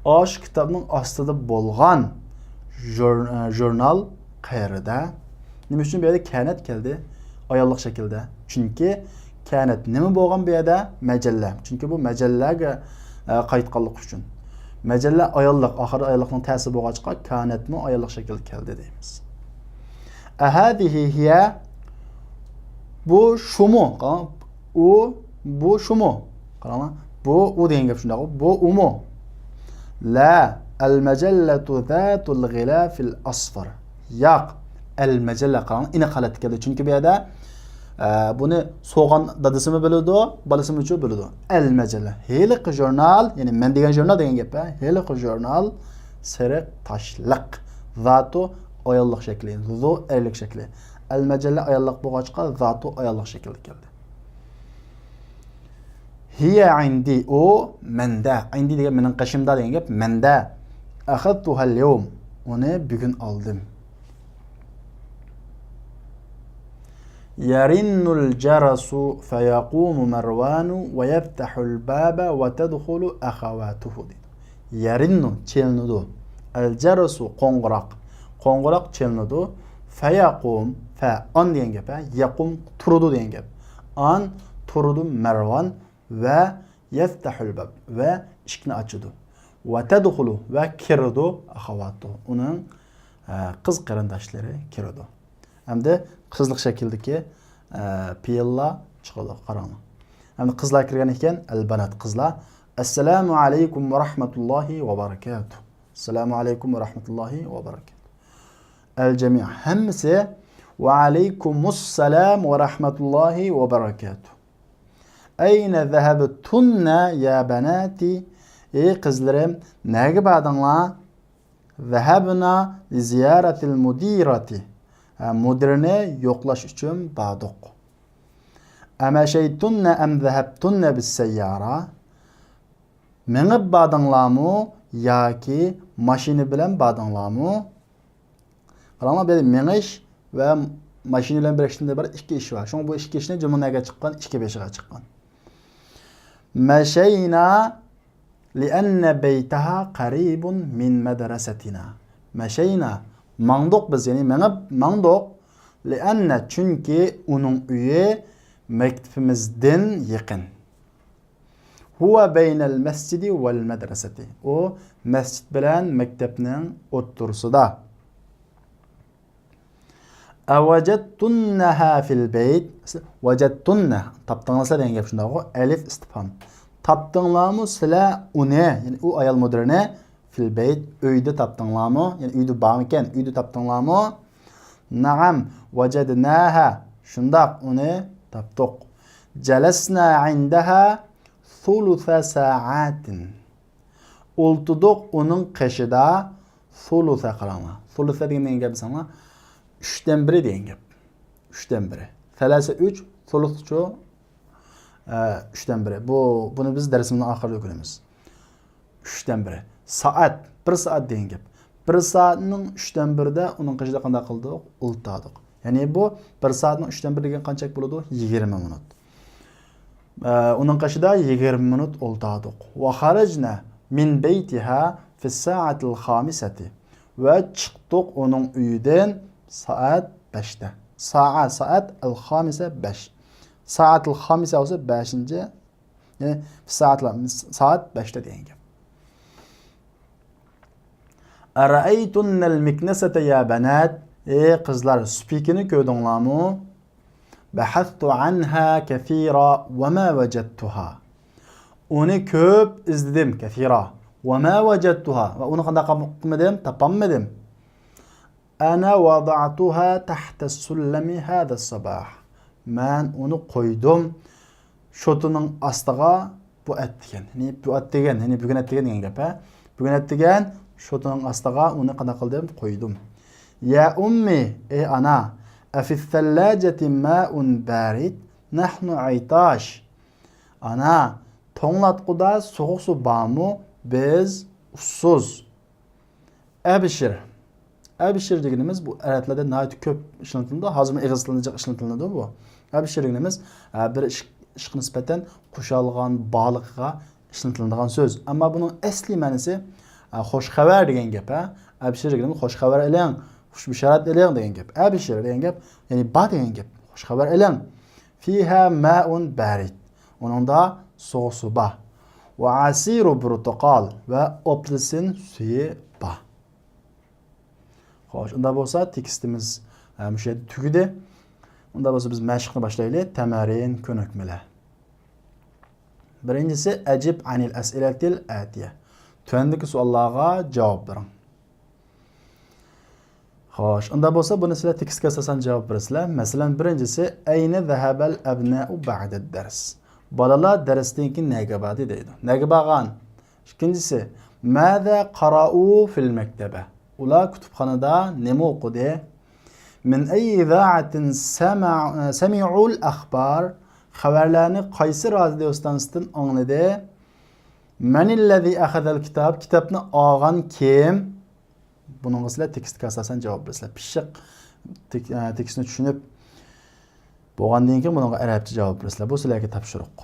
ئاشۇ كىتابنىڭ ئاستىدا بولغان ژۇر-، ئە، ژۇرنال قەيەردە؟ نېمە ئۈچۈن بۇ يەردە كانەت كەلدى؟ ئاياللىق شەكىلدە. چۈنكى كانەت نېمە بولغان بۇ يەردە؟ مەجەللە. چۈنكى بۇ مەجەللەگە، ئە، قايتقانلىقى ئۈچۈن. مەجەللە ئاياللىق، ئاخىرى ئاياللىقنىڭ تەسى بولغاچقا، كانەتمۇ ئاياللىق شەكىلدە كەلدى دەيمىز. أهذه هي؟ بۇ شۇمۇ؟ قاراڭ، ئۇ، بۇ شۇمۇ؟ قاراڭلار، بۇ ئۇ دېگەن گەپ شۇنداق، بۇ ئۇمۇ؟ لا، المجلة ذات الغلاف الأصفر. ياق، المجلة، قاراڭلار، ئېنىق ھالەتتە كەلدى. چۈنكى بۇ يەردە، ئە، بۇنى سوغان دادىسىمۇ بىلىدۇ، بالىسىمۇچۇ بىلىدۇ. المجلة، ھېلىقى ژۇرنال، يەنى مەن دېگەن ژۇرنال دېگەن گەپ، ھە؟ ھېلىقى ژۇرنال سېرىق تاشلىق. ذاتۇ ئاياللىق شەكلى، ذۇ ئەرلىك شەكلى. المجلة ئاياللىق بولغاچقا، ذاتۇ ئاياللىق شەكىلدە كەلدى. هي عندي، ئۇ مەندە. عندي دېگەن مېنىڭ قېشىمدا دېگەن گەپ، مەندە. أخذتها اليوم، ئۇنى بۈگۈن ئالدىم. يرن الجرس فيقوم مروان ويفتح الباب وتدخل أخواته دەيدۇ. يرن چېلىنىدۇ. الجرس قوڭغۇراق. قوڭغۇراق چېلىنىدۇ. فيقوم، فە، ئان دېگەن گەپ، ھە؟ يقوم تۇرىدۇ دېگەن گەپ. ئان تۇرىدۇ مەرۋان ۋە يفتح الباب ۋە ئىشىكنى ئاچىدۇ. وتدخل ۋە كىرىدۇ أخواته. ئۇنىڭ، ئە، قىز قېرىنداشلىرى كىرىدۇ. ئەمدى قىزلىق شەكىلدىكى، ئە، پېئىللار چىقىدۇ، قاراڭلار. ئەمدى قىزلار كىرگەن ئىكەن، البنات قىزلار. السلام عليكم ورحمة الله وبركاته. السلام عليكم ورحمة الله وبركاته. الجميع ھەممىسى. وعليكم السلام ورحمة الله وبركاته. أين ذهبتن يا بناتي؟ ئى قىزلىرىم، نەگە باردىڭلار؟ ذهبنا لزيارة المديرة. ھە، مۇدىرنى يوقلاش ئۈچۈن باردۇق. أمشيتن أم ذهبتن بالسيارة؟ مېڭىپ باردىڭلارمۇ ياكى ماشىنا بىلەن باردىڭلارمۇ؟ قاراڭلار، بۇ يەردە مېڭىش ۋە ماشىنا بىلەن بىر ئىشتىن ئىبارەت ئىككى ئىش بار. شۇڭا بۇ ئىككى ئىشنى جۈملە نەگە چىققان؟ ئىككى بېشىغا چىققان. مشينا لأن بيتها قريب من مدرستنا. مشينا، ماڭدۇق بىز، يەنى مېڭىپ ماڭدۇق. لأن، چۈنكى ئۇنىڭ ئۆيى مەكتىپىمىزدىن يېقىن. هو بين المسجد والمدرسة. ئۇ مەسچىت بىلەن مەكتەپنىڭ ئوتتۇرىسىدا. أوجدتنها في البيت؟ وجدتن، تاپتىڭلار سىلەر دېگەن گەپ شۇنداقغۇ؟ ئەلىف ئىستىپھام. تاپتىڭلارمۇ سىلەر ئۇنى، يەنى ئۇ ئايال مۇدىرنى، في البيت، ئۆيدە تاپتىڭلارمۇ؟ يەنى ئۆيدە بارمىكەن؟ ئۆيدە تاپتىڭلارمۇ؟ نعم، وجدناها. شۇنداق، ئۇنى تاپتۇق. جلسنا عندها ثلث ساعة. ئولتۇردۇق ئۇنىڭ قېشىدا ثلث، قاراڭلار. ثلث دېگەن نېمە گەپ دېسەڭلار، ئۈچتىن بىرى دېگەن گەپ. ئۈچتىن بىرى. ثلاثة ئۈچ، ثلثچۇ، ئە، ئۈچتىن بىرى. بۇ، بۇنى بىز دەرسىمىزنىڭ ئاخىرىدا ئۆگىنىمىز. ئۈچتىن بىرى. سائەت، بىر سائەت دېگەن گەپ. بىر سائەتنىڭ ئۈچتىن بىرىدە ئۇنىڭ قېشىدا قانداق قىلدۇق؟ ئولتۇردۇق. يەنى بۇ بىر سائەتنىڭ ئۈچتىن بىرى دېگەن قانچىلىك بولىدۇ؟ يىگىرمە مىنۇت. ئە، ئۇنىڭ قېشىدا يىگىرمە مىنۇت ئولتۇردۇق. وخرجنا من بيتها في الساعة الخامسة. ۋە چىقتۇق ئۇنىڭ ئۆيىدىن سائەت بەشتە. سائە، سائەت، ئەل خامىسە، بەش. سائەتىل خامىسە بولسا بەشىنچى، يەنى سائەت، سائەت بەشتە دېگەن گەپ. أرأيتن المكنسة يا بنات؟ ئەي قىزلار، سۈپۈكىنى كۆردۈڭلارمۇ؟ بحثت عنها كثيرا وما وجدتها. ئۇنى كۆپ ئىزدىدىم، كثيرا. وما وجدتها. ۋە ئۇنى قانداق قىلمىدىم؟ تاپالمىدىم. أنا وضعتها تحت السلم هذا الصباح. مەن ئۇنى قويدۇم شوتىنىڭ ئاستىغا بۇ ئەتىگەن. يەنى بۇ ئەتىگەن، يەنى بۈگۈن ئەتىگەن دېگەن گەپ، ھە؟ بۈگۈن ئەتىگەن شوتىنىڭ ئاستىغا ئۇنى قانداق قىلدىم؟ قويدۇم. يا أمي، ئەي ئانا، أفي الثلاجة ماء بارد؟ نحن عطاش. ئانا، توڭلاتقۇدا سوغۇق سۇ بارمۇ؟ بىز ئۇسسۇز. ئەبشىر. ئەبشىر دېگىنىمىز بۇ ئەرەبلەردە ناھايىتى كۆپ ئىشلىتىلىدۇ. ھازىرمۇ ئېغىز تىلىدا جىق ئىشلىتىلىدۇ بۇ. ئەبشىر دېگىنىمىز، ئە، بىر ئىش، ئىشقا نىسبەتەن خۇشالغان، بالىقىغا ئىشلىتىلىدىغان سۆز. ئەمما بۇنىڭ ئەسلى مەنىسى، ئە، خوش خەۋەر دېگەن گەپ، ھە. ئەبشىر دېگىنىمىز خوش خەۋەر ئېلىڭ، خۇش بېشارەت ئېلىڭ دېگەن گەپ. ئەبشىر دېگەن گەپ، يەنى بار دېگەن گەپ. خوش خەۋەر ئېلىڭ. فيها ماء بارد. ئۇنىڭدا سوغۇق سۇ بار. وعصير برتقال، ۋە ئوپلىسىن سۈيى بار. خوش، ئۇنداق بولسا تېكىستىمىز، ئە، مۇشۇ يەردە تۈگىدى. ئۇنداق بولسا بىز مەشىقنى باشلايلى. تەمەرىن، كۆنۈكمىلەر. بىرىنچىسى، أجب عن الأسئلة الآتية. تۆۋەندىكى سوئاللارغا جاۋاب بېرىڭ. خوش، ئۇنداق بولسا بۇنى سىلەر تېكىستكە ئاساسەن جاۋاب بېرىسىلەر. مەسىلەن، بىرىنچىسى، أين ذهب الأبناء بعد الدرس؟ بالىلار دەرستىن كېيىن نەگە باردى دەيدۇ. نەگە بارغان؟ ئىككىنچىسى، ماذا قرأوا في المكتبة؟ ئۇلار كۇتۇپخانىدا نېمە ئوقۇدى؟ من أي إذاعة سمع-، سمعوا الأخبار؟ خەۋەرلەرنى قايسى رادىيو ئىستانسىسىدىن ئاڭلىدى؟ من الذي أخذ الكتاب؟ كىتابنى ئالغان كىم؟ بۇنىڭغا سىلەر تېكىستكە ئاساسەن جاۋاب بېرىسىلەر. پىششىق تېك-، ئە، تېكىستنى چۈشىنىپ بولغاندىن كېيىن بۇنىڭغا ئەرەبچە جاۋاب بېرىسىلەر. بۇ سىلەرگە تاپشۇرۇق.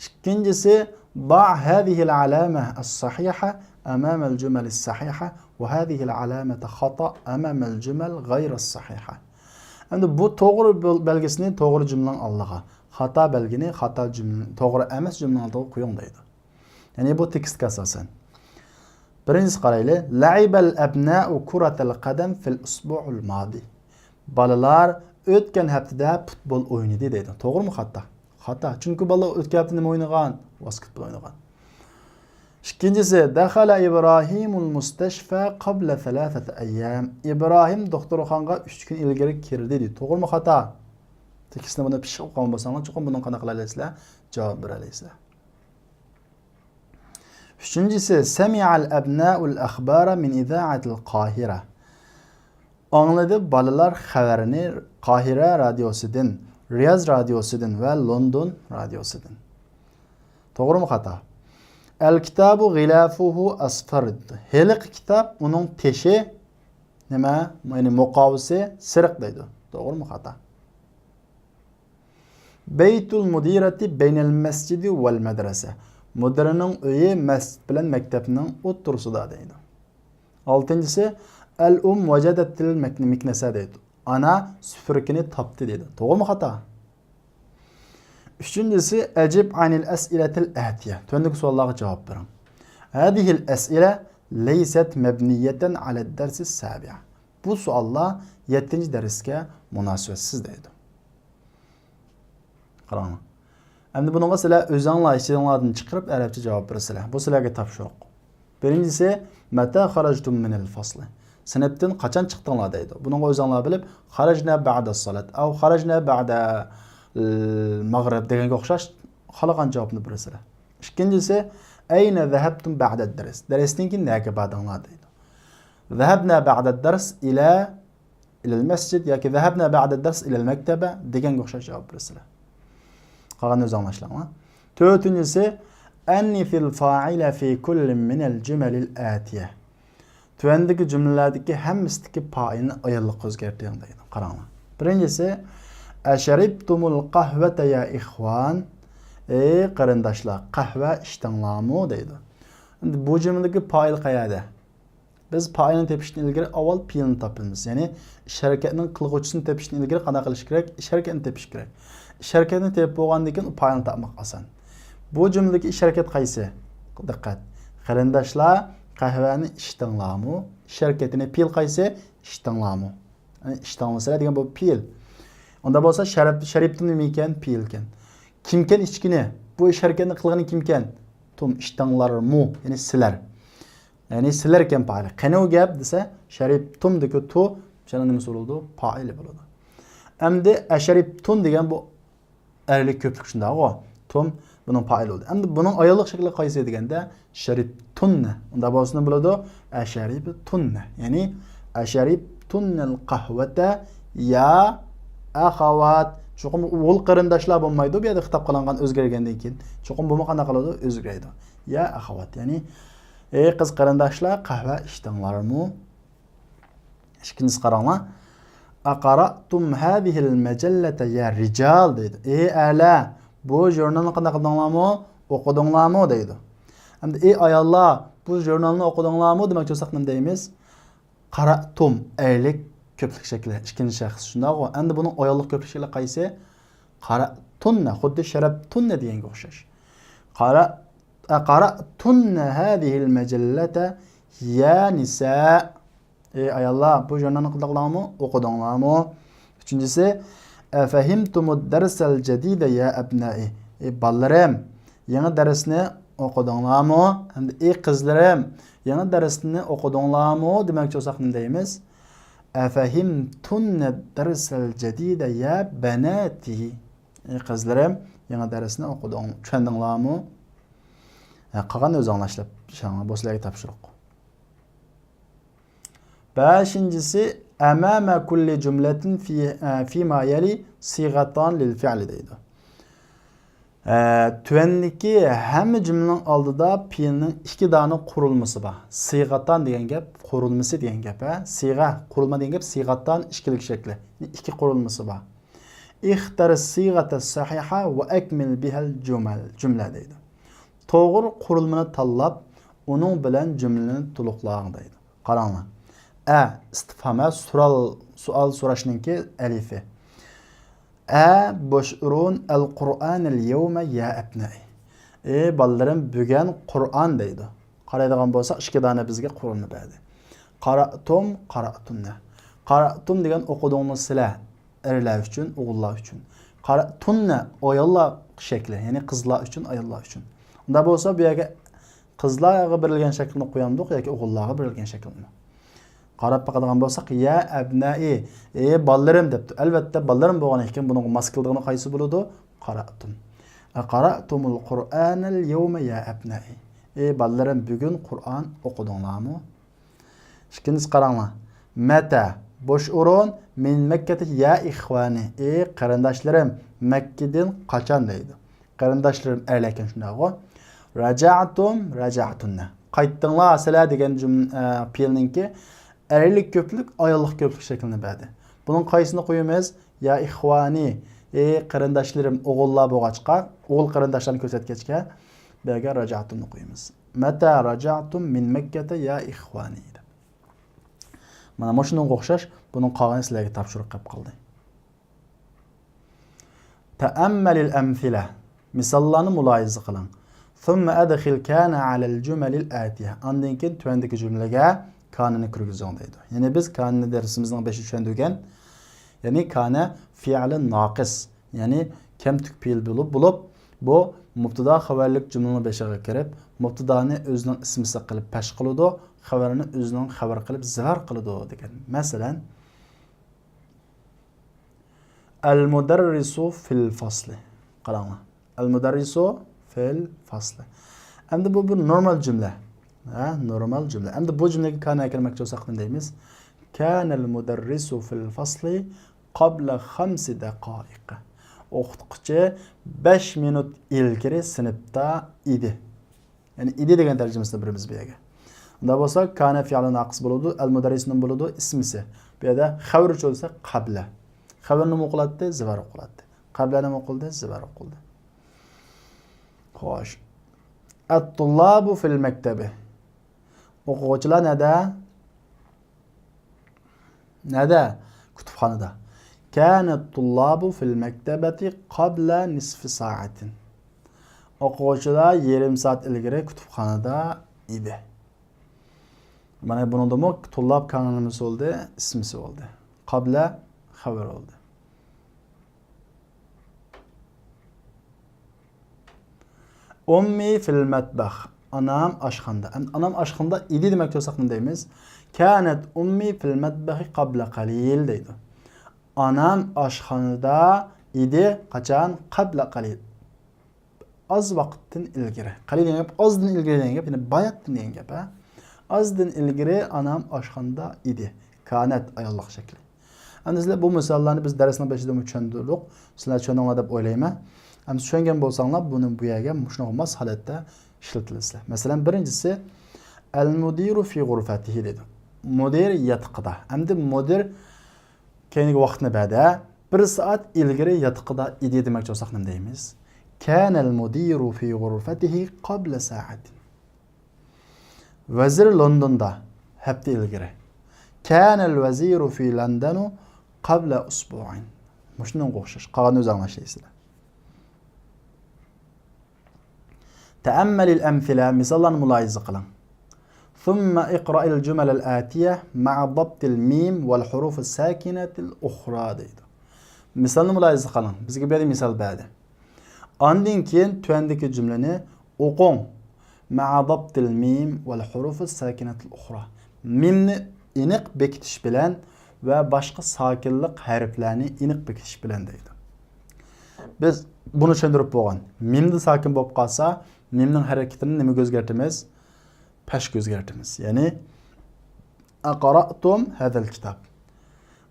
ئىككىنچىسى، ضع هذه العلامة الصحيحة أمام الجمل الصحيحة وهذه العلامة خطأ أمام الجمل غير الصحيحة. ئەمدى بۇ توغرا بەل-، بەلگىسىنى توغرا جۈملىنىڭ ئالدىغا، خاتا بەلگىنى خاتا جۈملە، توغرا ئەمەس جۈملىنىڭ ئالدىغا قويۇڭ دەيدۇ. يەنى بۇ تېكىستكە ئاساسەن. بىرىنچىسى قارايلى. لعب الأبناء كرة القدم في الأسبوع الماضي. بالىلار ئۆتكەن ھەپتىدە پۇتبول ئوينىدى دەيدۇ. توغرىمۇ خاتا؟ خاتا. چۈنكى بالىلار ئۆتكەن ھەپتىدە نېمە ئوينىغان؟ ۋاسكېتبول ئوينىغان. ئىككىنچىسى، دخل إبراهيم المستشفى قبل ثلاثة أيام. ئىبراھىم دوختۇرخانىغا ئۈچ كۈن ئىلگىرى كىردى دەيدۇ. توغرىمۇ خاتا؟ تېكىستنى بۇنى پىششىق ئوقۇغان بولساڭلار، چوقۇم بۇنىڭغا قانداق قىلالايسىلەر؟ جاۋاب بېرەلەيسىلەر. ئۈچىنچىسى، سمع الأبناء الأخبار من إذاعة القاهرة. ئاڭلىدى بالىلار خەۋەرنى قاھىرە رادىيوسىدىن، رىياز رادىيوسىدىن ۋە لوندون رادىيوسىدىن. توغرىمۇ خاتا؟ الكتاب غلافه أصفر. ھېلىقى كىتاب، ئۇنىڭ تېشى نېمە؟ يەنى مۇقاۋىسى سېرىق دەيدۇ. توغرىمۇ خاتا؟ بيت المديرة بين المسجد والمدرسة. مۇدىرنىڭ ئۆيى مەسچىت بىلەن مەكتەپنىڭ ئوتتۇرىسىدا دەيدۇ. ئالتىنچىسى، الأم وجدت المكنسة دەيدۇ. ئانا سۈپۈرگىنى تاپتى دەيدۇ. توغرىمۇ خاتا؟ ئۈچىنچىسى، أجب عن الأسئلة الآتية. تۆۋەندىكى سوئاللارغا جاۋاب بېرىڭ. هذه الأسئلة ليست مبنية على الدرس السابع. بۇ سوئاللار يەتتىنچى دەرسكە مۇناسىۋەتسىز دەيدۇ. قاراڭلار. ئەمدى بۇنىڭغا سىلەر ئۆزۈڭلار ئىچىڭلاردىن چىقىرىپ ئەرەبچە جاۋاب بېرىسىلەر. بۇ سىلەرگە تاپشۇرۇق. بىرىنچىسى، متى خرجتم من الفصل؟ سىنىپتىن قاچان چىقتىڭلار دەيدۇ. بۇنىڭغا ئۆزۈڭلار بىلىپ، خرجنا بعد الصلاة، أو خرجنا بعد المغرب دېگەنگە ئوخشاش خالىغان جاۋابنى بېرىسىلەر. ئىككىنچىسى، أين ذهبتم بعد الدرس؟ دەرستىن كېيىن نەگە باردىڭلار دەيدۇ. ذهبنا بعد الدرس إلى، إلى المسجد ياكى ذهبنا بعد الدرس إلى المكتبة دېگەنگە ئوخشاش جاۋاب بېرىسىلەر. قالغاننى ئۆزۈڭلار ئىشلەڭلار. تۆتىنچىسى، أنث الفاعل في كل من الجمل الآتية. تۆۋەندىكى جۈملىلەردىكى ھەممىسىدىكى پائىلنى ئاياللىققا ئۆزگەرتىڭ دەيدۇ. قاراڭلار. بىرىنچىسى، أشربتم القهوة يا إخوان؟ ئەي قېرىنداشلار، قەھۋە ئىچتىڭلارمۇ دەيدۇ. ئەمدى بۇ جۈملىدىكى پائىل قەيەردە؟ بىز پائىلنى تېپىشتىن ئىلگىرى ئاۋۋال پېئىلنى تاپىمىز. يەنى ئىش ھەرىكەتنىڭ قىلغۇچىسىنى تېپىشتىن ئىلگىرى قانداق قىلىش كېرەك؟ ئىش ھەرىكەتنى تېپىش كېرەك. ئىش ھەرىكەتنى تېپىپ بولغاندىن كېيىن پائىلنى تاپماق ئاسان. بۇ جۈملىدىكى ئىش ھەرىكەت قايسى؟ دىققەت. قېرىنداشلار، قەھۋەنى ئىچتىڭلارمۇ؟ ئىش ھەرىكىتىنى پېئىل قايسى؟ ئىچتىڭلارمۇ؟ يەنى ئىچتىڭلىسىلەر دېگەن بۇ پېئىل. ئۇنداق بولسا شەرەپ، شەرىپتۇم نېمە ئىكەن؟ پېئىلكەن. كىمكەن ئىچكىنى؟ بۇ ئىش ھەرىكەتنى قىلغىنى كىمكەن؟ تۇم، ئىچتىڭلارمۇ؟ يەنى سىلەر. يەنى سىلەركەن پائىلى. قېنى ئۇ گەپ دېسە، شەرىپتۇمدىكى تۇ، شۇنىڭ نېمىسى بولىدۇ؟ پائىلى بولىدۇ. ئەمدى ئەشەرىپتۇن دېگەن بۇ ئەرلىك كۆپلۈك شۇنداقغۇ. تۇم بۇنىڭ پائىلى بولدى. ئەمدى بۇنىڭ ئاياللىق شەكلى قايسى دېگەندە، شەرىپتۇننە. ئۇنداق بولسا نېمە بولىدۇ؟ ئەشەرىپتۇننە. يەنى ئەشەرىپتۇننەل قەھۋەتە يا ئەخەۋات. چوقۇم ئوغۇل قېرىنداشلار بولمايدۇ. بۇ يەردە خىتاب قىلىنغان ئۆزگەرگەندىن كېيىن. چوقۇم بۇمۇ قانداق قىلىدۇ؟ ئۆزگىرەيدۇ. يا ئەخەۋات. يەنى، ئەي قىز قېرىنداشلار، قەھۋە ئىچتىڭلارمۇ؟ ئىككىنچىسى قاراڭلار. ئەقەرەتۇم ھەزىھىل مەجەللەتە يا رىجال دەيدۇ. ئەي ئەرلەر، بۇ ژۇرنالنى قانداق قىلدىڭلارمۇ؟ ئوقۇدۇڭلارمۇ؟ دەيدۇ. ئەمدى ئەي ئاياللار، بۇ ژۇرنالنى ئوقۇدۇڭلارمۇ دېمەكچى بولساق نېمە دەيمىز؟ قەرەتۇم، ئەرلىك كۆپلۈك شەكلى، ئىككىنچى شەخس، شۇنداقغۇ؟ ئەمدى بۇنىڭ ئاياللىق كۆپلۈك شەكلى قايسى؟ قەرەتۇننە، خۇددى شەرەپتۇننە دېگەنگە ئوخشاش. قەرە-، ئەقەرەتۇننە ھەزىھىل مەجەللەتە يا نىسا. ئەي ئاياللار، بۇ ژۇرنالنى قىلدىڭلارمۇ؟ ئوقۇدۇڭلارمۇ؟ ئۈچىنچىسى، ئەفەھىمتۇمۇد دەرسەل جەدىدە يا ئەبنائى. ئەي بالىلىرىم، يېڭى دەرسنى ئوقۇدۇڭلارمۇ؟ ھەمدە ئەي قىزلىرىم، يېڭى دەرسنى ئوقۇدۇڭلارمۇ دېمەكچى بولساق نېمە دەيمىز؟ ئەفەھىمتۇننەد دەرسەل جەدىدە يا بەناتى. ئەي قىزلىرىم، يېڭى دەرسنى ئوقۇدۇڭ، چۈشەندىڭلارمۇ؟ ھە، قالغاننى ئۆزۈڭلار ئىشلەپ، بۇ سىلەرگە تاپشۇرۇق. بەشىنچىسى، ئەمامە كۇللى جۈملەتىن في، ئە، فيما يلي صيغتان للفعل دەيدۇ. ئە، تۆۋەندىكى ھەممە جۈملىنىڭ ئالدىدا پېئىلنىڭ ئىككى دانە قۇرۇلمىسى بار. صيغتان دېگەن گەپ، قۇرۇلمىسى دېگەن گەپ، ھە؟ صيغە، قۇرۇلما دېگەن گەپ، صيغتان ئىككىلىك شەكلى. ئىككى قۇرۇلمىسى بار. اختر الصيغة الصحيحة وأكمل بها الجمل، جۈملە دەيدۇ. توغرا قۇرۇلمىنى تاللاپ، ئۇنىڭ بىلەن جۈملىنى تولۇقلاڭ دەيدۇ. قاراڭلار. ئە، ئىستىفھام، ئە، سورال، سوئال سوراشنىڭكى ئەلىفى. ئە، بوش ئورۇن، ئەل قۇرئانەل يەۋمە يا ئەبنائى. ئەي بالىلىرىم، بۈگۈن قۇرئان دەيدۇ. قارايدىغان بولساق، ئىككى دانە بىزگە قۇرئاننى بەردى. قاراتۇم، قاراتۇننە. قاراتۇم دېگەن ئوقۇدۇڭلار سىلەر، ئەرلەر ئۈچۈن، ئوغۇللار ئۈچۈن. قاراتۇننە، ئاياللار شەكلى، يەنى قىزلار ئۈچۈن، ئاياللار ئۈچۈن. ئۇنداق بولسا، بۇ يەرگە قىزلارغا بېرىلگەن شەكىلنى قويامدۇق ياكى ئوغۇللارغا بېرىلگەن شەكىلمۇ؟ قاراپ باقىدىغان بولساق، يا ئەبنائى، ئەي بالىلىرىم دەپتۇ. ئەلۋەتتە، بالىلىرىم بولغان ئىكەن، بۇنىڭغا ماس كېلىدىغىنى قايسى بولىدۇ؟ قاراتۇم. ئەقەرەتۇمۇل قۇرئانەل يەۋمە يا ئەبنائى. ئەي بالىلىرىم، بۈگۈن قۇرئان ئوقۇدۇڭلارمۇ؟ ئىككىنچىسى قاراڭلار. مەتە، بوش ئورۇن، مىن مەككەتە يا ئىخۋانى. ئەي قېرىنداشلىرىم، مەككىدىن قاچان دەيدۇ. قېرىنداشلىرىم ئەرلەركەن شۇنداقغۇ. راجەئتۇم، راجەئتۇننە. قايتتىڭلار سىلەر دېگەن جۈم-، ئە، پېئىلنىڭكى ئەرلىك كۆپلۈك، ئاياللىق كۆپلۈك شەكلىنى بەردى. بۇنىڭ قايسىنى قويىمىز؟ يا ئىخۋانى، ئەي قېرىنداشلىرىم، ئوغۇللار بولغاچقا، ئوغۇل قېرىنداشلارنى كۆرسەتكەچكە، بۇ يەرگە راجەئتۇمنى قويىمىز. مەتە راجەئتۇم مىن مەككەتە يا ئىخۋانى دەپ. مانا مۇشۇنىڭغا ئوخشاش، بۇنىڭ قالغىنى سىلەرگە تاپشۇرۇق قېلىپ قالدى. تەئەممەلىل ئەمسىلە. مىساللارنى مۇلاھىزە قىلىڭ. ثم أدخل كان على الجمل الآتية. ئاندىن كېيىن تۆۋەندىكى جۈملىگە كانىنى كىرگۈزۈڭ دەيدۇ. يەنى بىز كانىنى دەرسىمىزنىڭ بېشىدا چۈشەندۈرگەن. يەنى كان فېئىلى ناقىس. يەنى كەمتۈك پېئىل بولۇپ، بولۇپ، بۇ مۇبتىدا خەۋەرلىك جۈملىنىڭ بېشىغا كىرىپ، مۇبتىدانى ئۆزىنىڭ ئىسمىسى قىلىپ پەش قىلىدۇ، خەۋەرنى ئۆزىنىڭ خەۋىرى قىلىپ زىۋار قىلىدۇ دېگەن. مەسىلەن، ئەل مۇدەررىسۇ فىل فەسلى. قاراڭلار. ئەل مۇدەررىسۇ فىل فەسلى. ئەمدى بۇ بىر نورمال جۈملە. ھە، نورمال جۈملە. ئەمدى بۇ جۈملىگە كان ئەكىرمەكچى بولساق نېمە دەيمىز؟ كانەل مۇدەررىسۇ فىل فەسلى قابلە خەمسە دەقائىق. ئوقۇتقۇچى بەش مىنۇت ئىلگىرى سىنىپتا ئىدى. يەنى ئىدى دېگەن تەرجىمىسىنى بېرىمىز بۇ يەرگە. ئۇنداق بولسا، كانە فېئىلى ناقىس بولىدۇ، ئەل مۇدەررىسنىڭ بولىدۇ، ئىسمىسى. بۇ يەردە خەۋىرى چۈشۈرسە قەبلە. خەۋىرى نېمە ئوقۇلاتتى؟ زىۋار ئوقۇلاتتى. قەبلە نېمە ئوقۇلدى؟ زىۋار ئوقۇلدى. خوش. ئەت-تۇللابۇ فىل مەكتەبى. ئوقۇغۇچىلار نەدە؟ نەدە؟ كۇتۇپخانىدا. كان الطلاب في المكتبة قبل نصف ساعة. ئوقۇغۇچىلار يېرىم سائەت ئىلگىرى كۇتۇپخانىدا ئىدى. مانا بۇنىڭدىمۇ تۇللاب كاننىڭ نېمىسى بولدى؟ ئىسمىسى بولدى. قەبلە خەۋەر بولدى. ئۇممى فىل مەتبەخ. ئانام ئاشخانىدا. ئەمدى ئانام ئاشخانىدا ئىدى دېمەكچى بولساق نېمە دەيمىز؟ كانەت ئۇممى فىل مەتبەخى قەبلە قەلىل دەيدۇ. ئانام ئاشخانىدا ئىدى. قاچان؟ قەبلە قەلىل. ئاز ۋاقىتتىن ئىلگىرى. قەلىل دېگەن گەپ ئازدىن ئىلگىرى دېگەن گەپ، يەنى باياتتىن دېگەن گەپ، ھە. ئازدىن ئىلگىرى ئانام ئاشخانىدا ئىدى. كانەت ئاياللىق شەكلى. ئەمدى سىلەر بۇ مىساللارنى بىز دەرسنىڭ بېشىدىمۇ چۈشەندۈردۇق. سىلەر چۈشەندىڭلار دەپ ئويلايمەن. ئەمدى چۈشەنگەن بولساڭلار بۇنى بۇ يەرگە مۇشۇنىڭغا ماس ھالەتتە ئىشلىتىلىسىلەر. مەسىلەن، بىرىنچىسى، ئەل مۇدىرۇ فى غۇرفەتىھى دەيدۇ. مۇدىر ياتىقىدا. ئەمدى مۇدىر كەينىگە ۋاقىتنى بەردى. بىر سائەت ئىلگىرى ياتىقىدا ئىدى دېمەكچى بولساق نېمە دەيمىز؟ كانەل مۇدىرۇ فى غۇرفەتىھى قەبلە سائەتىن. ۋەزىر لوندوندا ھەپتە ئىلگىرى. كانەل ۋەزىرۇ فى لەندەنۇ قەبلە ئۇسبۇئەين. مۇشۇنىڭغا ئوخشاش. قالغاننى ئۆزۈڭلار ئىشلەيسىلەر. تەئەممەلىل ئەمسىلە، مىساللارنى مۇلاھىزە قىلىڭ. ثم اقرأ الجمل الآتية مع ضبط الميم والحروف الساكنة الأخرى دەيدۇ. مىسالنى مۇلاھىزە قىلىڭ. بىزگە بۇ يەردە مىسال بەردى. ئاندىن كېيىن تۆۋەندىكى جۈملىنى ئوقۇڭ. مع ضبط الميم والحروف الساكنة الأخرى. مىمنى ئېنىق بېكىتىش بىلەن ۋە باشقا ساكىنلىق ھەرپلەرنى ئېنىق بېكىتىش بىلەن دەيدۇ. بىز بۇنى چۈشەندۈرۈپ بولغان. مىمدا ساكىن بولۇپ قالسا، مىمنىڭ ھەرىكىتىنى نېمىگە ئۆزگەرتىمىز؟ پەشكە ئۆزگەرتىمىز. يەنى، أقرأتم هذا الكتاب.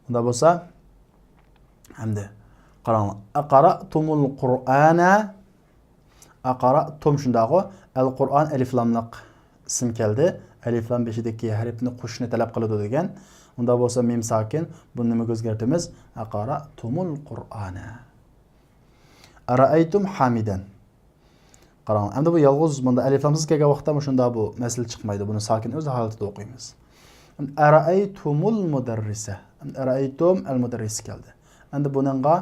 ئۇنداق بولسا، ئەمدى قاراڭلار. أقرأتم القرآن. ئەقرەئتۇم شۇنداقغۇ؟ ئەل قۇرئان ئەلىفلاملىق ئىسىم كەلدى. ئەلىفلام بېشىدىكى ھەرپنى قوشۇشنى تەلەپ قىلىدۇ دېگەن. ئۇنداق بولسا مىم ساكىن. بۇنى نېمىگە ئۆزگەرتىمىز؟ ئەقرەئتۇمۇل قۇرئانە. ئەرەئەيتۇم ھامىدەن. قاراڭ، ئەمدى بۇ يالغۇز مۇندا ئەلىفلامسىز كەلگەن ۋاقىتتا مۇشۇندا بۇ مەسىلە چىقمايدۇ. بۇنى ساكىن ئۆز ھالىتىدە ئوقۇيمىز. ئەرەئەيتۇمۇل مۇدەررىسە. ئەرەئەيتۇم ئەل مۇدەررىسە كەلدى. ئەمدى بۇنىڭغا،